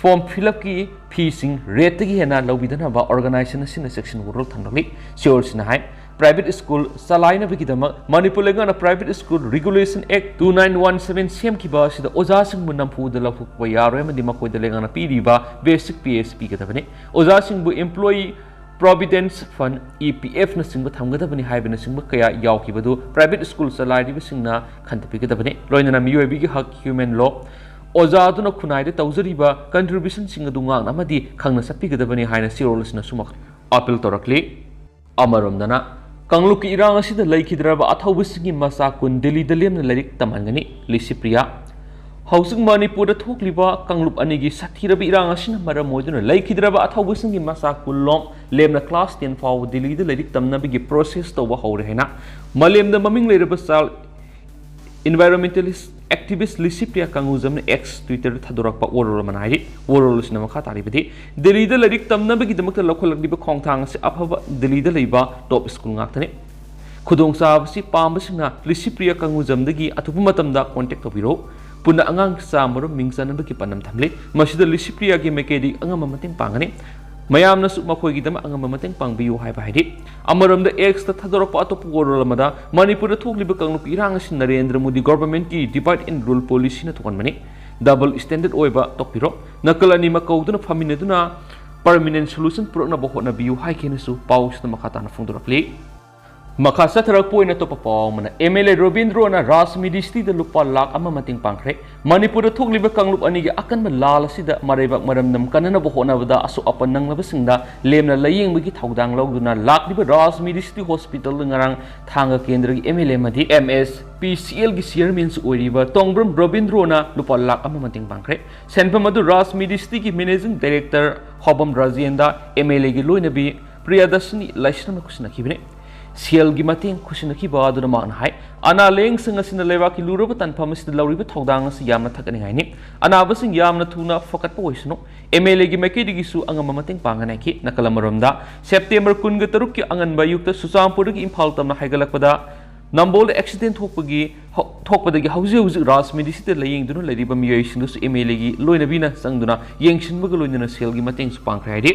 Form fill upꯀꯤ feeꯁꯤꯡ rateꯇꯒꯤ ꯍꯦꯟꯅ ꯂꯧꯕꯤꯗꯅꯕ organization ꯑꯁꯤꯅ ꯆꯦꯛꯁꯤꯟ ꯋꯥꯔꯣꯜ ꯊꯝꯂꯛꯂꯤ꯫ ꯁꯤꯑꯣꯔꯁꯤꯅ ꯍꯥꯏ, private school ꯆꯂꯥꯏꯅꯕꯒꯤꯗꯃꯛ ꯃꯅꯤꯄꯨꯔ ꯂꯩꯉꯥꯛꯅ private school regulation act two nine one seven ꯁꯦꯝꯈꯤꯕ ꯑꯁꯤꯗ ꯑꯣꯖꯥꯁꯤꯡꯕꯨ ꯅꯝꯐꯨꯗ ꯂꯧꯊꯣꯛꯄ ꯌꯥꯔꯣꯏ ꯑꯃꯗꯤ ꯃꯈꯣꯏꯗ ꯂꯩꯉꯥꯛꯅ ꯄꯤꯔꯤꯕ basic pay ꯑꯁꯤ ꯄꯤꯒꯗꯕꯅꯤ꯫ ꯑꯣꯖꯥꯁꯤꯡꯕꯨ employee providence fund, E P F ꯅꯆꯤꯡꯕ ꯊꯝꯒꯗꯕꯅꯤ ꯍꯥꯏꯕꯅꯆꯤꯡꯕ ꯀꯌꯥ ꯌꯥꯎꯈꯤꯕꯗꯨ private school ꯆꯂꯥꯏꯔꯤꯕꯁꯤꯡꯅ ꯈꯟꯊꯕꯤꯒꯗꯕꯅꯤ꯫ ꯂꯣꯏꯅꯅ ꯃꯤꯑꯣꯏꯕꯒꯤ ꯍꯛ, human law, ꯑꯣꯖꯥ ꯑꯗꯨꯅ ꯈꯨꯟꯅꯥꯏꯗ ꯇꯧꯖꯔꯤꯕ contributionꯁꯤꯡ ꯑꯗꯨ ꯉꯥꯛꯅ ꯑꯃꯗꯤ ꯈꯪꯅ ꯆꯠꯄꯤꯒꯗꯕꯅꯤ ꯍꯥꯏꯅ ꯁꯤꯑꯣꯔꯁꯤꯅ ꯁꯨꯃꯛ appeal ꯇꯧꯔꯛꯂꯤ꯫ ꯑꯃꯔꯣꯝꯗꯅ, ꯀꯥꯡꯂꯨꯞꯀꯤ ꯏꯔꯥꯡ ꯑꯁꯤꯗ ꯂꯩꯈꯤꯗ꯭ꯔꯕ ꯑꯊꯧꯕꯁꯤꯡꯒꯤ ꯃꯆꯥ ꯀꯨꯟ ꯗꯤꯜꯂꯤꯗ ꯂꯦꯝꯅ ꯂꯥꯏꯔꯤꯛ ꯇꯝꯍꯟꯒꯅꯤ꯫ ꯂꯤꯁꯤꯄ꯭ꯔꯤꯌꯥ꯫ ꯍꯧꯖꯤꯛ ꯃꯅꯤꯄꯨꯔꯗ ꯊꯣꯛꯂꯤꯕ ꯀꯥꯡꯂꯨꯞ ꯑꯅꯤꯒꯤ ꯁꯥꯊꯤꯔꯕ ꯏꯔꯥꯡ ꯑꯁꯤꯅ ꯃꯔꯝ ꯑꯣꯏꯗꯨꯅ ꯂꯩꯈꯤꯗ꯭ꯔꯕ ꯑꯊꯧꯕꯁꯤꯡꯒꯤ ꯃꯆꯥ ꯀꯨꯟ ꯂꯣꯝ ꯂꯦꯝꯅ class ten ꯐꯥꯎꯕ ꯗꯤꯜꯂꯤꯗ ꯂꯥꯏꯔꯤꯛ ꯇꯝꯅꯕꯒꯤ process ꯇꯧꯕ ꯍꯧꯔꯦ ꯍꯥꯏꯅ ꯃꯥꯂꯦꯝꯗ ꯃꯃꯤꯡ ꯂꯩꯔꯕ child environmentalist activist Licypriya ꯀꯪꯒꯨꯖꯝꯅ X Twitterꯗ ꯊꯥꯗꯣꯔꯛꯄ ꯋꯥꯔꯣꯜ ꯑꯃꯅ ꯍꯥꯏꯔꯤ꯫ ꯋꯥꯔꯣꯜ ꯑꯁꯤꯅ ꯃꯈꯥ ꯇꯥꯔꯤꯕꯗꯤ, ꯗꯤꯜꯂꯤꯗ ꯂꯥꯏꯔꯤꯛ ꯇꯝꯅꯕꯒꯤꯗꯃꯛꯇ ꯂꯧꯈꯠꯂꯛꯂꯤꯕ ꯈꯣꯡꯊꯥꯡ ꯑꯁꯤ ꯑꯐꯕ ꯗꯤꯜꯂꯤꯗ ꯂꯩꯕ top school ꯉꯥꯛꯇꯅꯤ꯫ ꯈꯨꯗꯣꯡꯆꯥꯕꯁꯤ ꯄꯥꯝꯕꯁꯤꯡꯅ ꯂꯤꯁꯤꯄ꯭ꯔꯤꯌꯥ ꯀꯪꯒꯨꯖꯝꯗꯒꯤ ꯑꯊꯨꯕ ꯃꯇꯝꯗ contact ꯇꯧꯕꯤꯔꯛꯎ꯫ ꯄꯨꯟꯅ ꯑꯉꯥꯡ ꯆꯥꯝꯃ ꯔꯣꯝ ꯃꯤꯡ ꯆꯟꯅꯕꯒꯤ ꯄꯥꯟꯗꯝ ꯊꯝꯂꯤ꯫ ꯃꯁꯤꯗ ꯂꯤꯁꯤꯄ꯭ꯔꯤꯌꯥꯒꯤ ꯃꯥꯏꯀꯩꯗꯒꯤ ꯑꯉꯝꯕ ꯃꯇꯦꯡ ꯄꯥꯡꯒꯅꯤ꯫ ꯃꯌꯥꯝꯅꯁꯨ ꯃꯈꯣꯏꯒꯤꯗꯃꯛ ꯑꯉꯝꯕ ꯃꯇꯦꯡ ꯄꯥꯡꯕꯤꯌꯨ ꯍꯥꯏꯕ ꯍꯥꯏꯔꯤ꯫ ꯑꯃꯔꯣꯝꯗ Xꯇ ꯊꯥꯗꯣꯔꯛꯄ ꯑꯇꯣꯞꯄ ꯋꯥꯔꯣꯜ ꯑꯃꯗ, ꯃꯅꯤꯄꯨꯔꯗ ꯊꯣꯛꯂꯤꯕ ꯀꯥꯡꯂꯨꯞꯀꯤ ꯏꯔꯥꯡ ꯑꯁꯤ Narendra Modi governmentꯀꯤ divide and rule policyꯅ ꯊꯣꯛꯍꯟꯕꯅꯤ꯫ Double standard ꯑꯣꯏꯕ ꯇꯣꯛꯄꯤꯔꯣ꯫ ꯅꯥꯀꯜ ꯑꯅꯤꯃꯛ ꯀꯧꯗꯨꯅ ꯐꯝꯃꯤꯟꯅꯗꯨꯅ permanent solution ꯄꯨꯔꯛꯅꯕ ꯍꯣꯠꯅꯕꯤꯌꯨ ꯍꯥꯏꯈꯤꯅꯁꯨ ꯄꯥꯎꯁꯤꯗ ꯃꯈꯥ ꯇꯥꯅ ꯐꯣꯡꯗꯣꯔꯛꯂꯤ꯫ ꯃꯈꯥ ꯆꯠꯊꯔꯛꯄ ꯑꯣꯏꯅ ꯑꯇꯣꯞꯄ ꯄꯥꯎ ꯑꯃꯅ, M L A ꯔꯣꯕꯤꯟꯗ꯭ꯔꯣꯅ ꯔꯥꯖ ꯃꯤꯗꯤꯁꯇꯤꯗ ꯂꯨꯄꯥ ꯂꯥꯈ ꯑꯃ ꯃꯇꯦꯡ ꯄꯥꯡꯈ꯭ꯔꯦ꯫ ꯃꯅꯤꯄꯨꯔꯗ ꯊꯣꯛꯂꯤꯕ ꯀꯥꯡꯂꯨꯞ ꯑꯅꯤꯒꯤ ꯑꯀꯟꯕ ꯂꯥꯜ ꯑꯁꯤꯗ ꯃꯔꯩꯕꯥꯛ ꯃꯔꯝꯗꯝ ꯀꯟꯅꯅꯕ ꯍꯣꯠꯅꯕꯗ ꯑꯁꯣꯛ ꯑꯄꯟ ꯅꯪꯂꯕꯁꯤꯡꯗ ꯂꯦꯝꯅ ꯂꯥꯌꯦꯡꯕꯒꯤ ꯊꯧꯗꯥꯡ ꯂꯧꯗꯨꯅ ꯂꯥꯛꯂꯤꯕ ꯔꯥꯖ ꯃꯤꯗꯤꯁꯇꯤ ꯍꯣꯁꯄꯤꯇꯥꯜꯗ ꯉꯔꯥꯡ ꯊꯥꯡꯒ ꯀꯦꯟꯗ꯭ꯔꯒꯤ M L A ꯑꯃꯗꯤ M S P C Lꯒꯤ chairmanꯁꯨ ꯑꯣꯏꯔꯤꯕ ꯇꯣꯡꯕ꯭ꯔꯝ ꯔꯣꯕꯤꯟꯗ꯭ꯔꯣꯅ ꯂꯨꯄꯥ ꯂꯥꯈ ꯑꯃ ꯃꯇꯦꯡ ꯄꯥꯡꯈ꯭ꯔꯦ꯫ ꯁꯦꯟꯐꯝ ꯑꯗꯨ ꯔꯥꯖ ꯃꯤꯗꯤꯁꯇꯤꯒꯤ managing director ꯍꯣꯕꯝ ꯔꯥꯖꯦꯟꯗ, M L Aꯒꯤ ꯂꯣꯏꯅꯕꯤ ꯄ꯭ꯔꯤꯌꯥꯗꯔꯁꯤꯅꯤ ꯂꯥꯏꯁ꯭ꯔꯝꯅ ꯈꯨꯠꯁꯤꯟꯅꯈꯤꯕꯅꯤ꯫ ꯁꯦꯜꯒꯤ ꯃꯇꯦꯡ ꯈꯨꯠꯁꯤꯟꯅꯈꯤꯕ ꯑꯗꯨꯅ ꯃꯍꯥꯛꯅ ꯍꯥꯏ, ꯑꯅꯥ ꯂꯥꯌꯦꯡꯁꯪ ꯑꯁꯤꯅ ꯂꯩꯕꯥꯛꯀꯤ ꯂꯨꯔꯕ ꯇꯥꯟꯐꯝ ꯑꯁꯤꯗ ꯂꯧꯔꯤꯕ ꯊꯧꯗꯥꯡ ꯑꯁꯤ ꯌꯥꯝꯅ ꯊꯥꯒꯠꯅꯤꯡꯉꯥꯏꯅꯤ꯫ ꯑꯅꯥꯕꯁꯤꯡ ꯌꯥꯝꯅ ꯊꯨꯅ ꯐꯒꯠꯄ ꯑꯣꯏꯁꯅꯨ꯫ M L Aꯒꯤ ꯃꯥꯏꯀꯩꯗꯒꯤꯁꯨ ꯑꯉꯝꯕ ꯃꯇꯦꯡ ꯄꯥꯡꯒꯅꯤ ꯍꯥꯏꯈꯤ꯫ ꯅꯥꯀꯜ ꯑꯃꯔꯣꯝꯗ, September ꯀꯨꯟꯒ ꯇꯔꯨꯛꯀꯤ ꯑꯉꯟꯕ ꯑꯌꯨꯛꯇ ꯆꯨꯔꯆꯥꯟꯄꯨꯔꯗꯒꯤ ꯏꯝꯐꯥꯜ ꯇꯝꯅ ꯍꯥꯏꯒꯠꯂꯛꯄꯗ ꯅꯝꯕꯣꯜꯗ ꯑꯦꯛꯁꯤꯗꯦꯟ ꯊꯣꯛꯄꯒꯤ ꯍꯧ- ꯊꯣꯛꯄꯗꯒꯤ ꯍꯧꯖꯤꯛ ꯍꯧꯖꯤꯛ ꯔꯥꯖ ꯃꯤꯗꯤꯁꯤꯗ ꯂꯥꯌꯦꯡꯗꯨꯅ ꯂꯩꯔꯤꯕ ꯃꯤꯑꯣꯏꯁꯤꯡꯗꯨꯁꯨ ꯑꯦꯝ ꯑꯦꯜ ꯑꯦꯒꯤ ꯂꯣꯏꯅꯕꯤꯅ ꯆꯪꯗꯨꯅ ꯌꯦꯡꯁꯤꯟꯕꯒ ꯂꯣꯏꯅꯅ ꯁꯦꯜꯒꯤ ꯃꯇꯦꯡꯁꯨ ꯄꯥꯡꯈ꯭ꯔꯦ ꯍꯥꯏꯔꯤ꯫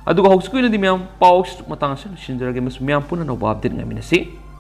ꯑꯗꯨꯒ ꯍꯧꯖꯤꯛꯀꯤ ꯑꯣꯏꯅꯗꯤ ꯃꯌꯥꯝ ꯄꯥꯎ ꯃꯇꯥꯡ ꯑꯁꯤꯗ ꯂꯣꯏꯁꯤꯟꯖꯔꯒꯦ, ꯃꯁꯤ ꯃꯌꯥꯝ ꯄꯨꯟꯅ ꯑꯅꯧꯕ ꯑꯞꯗꯦꯠ ꯉꯥꯏꯃꯤꯟꯅꯁꯤ꯫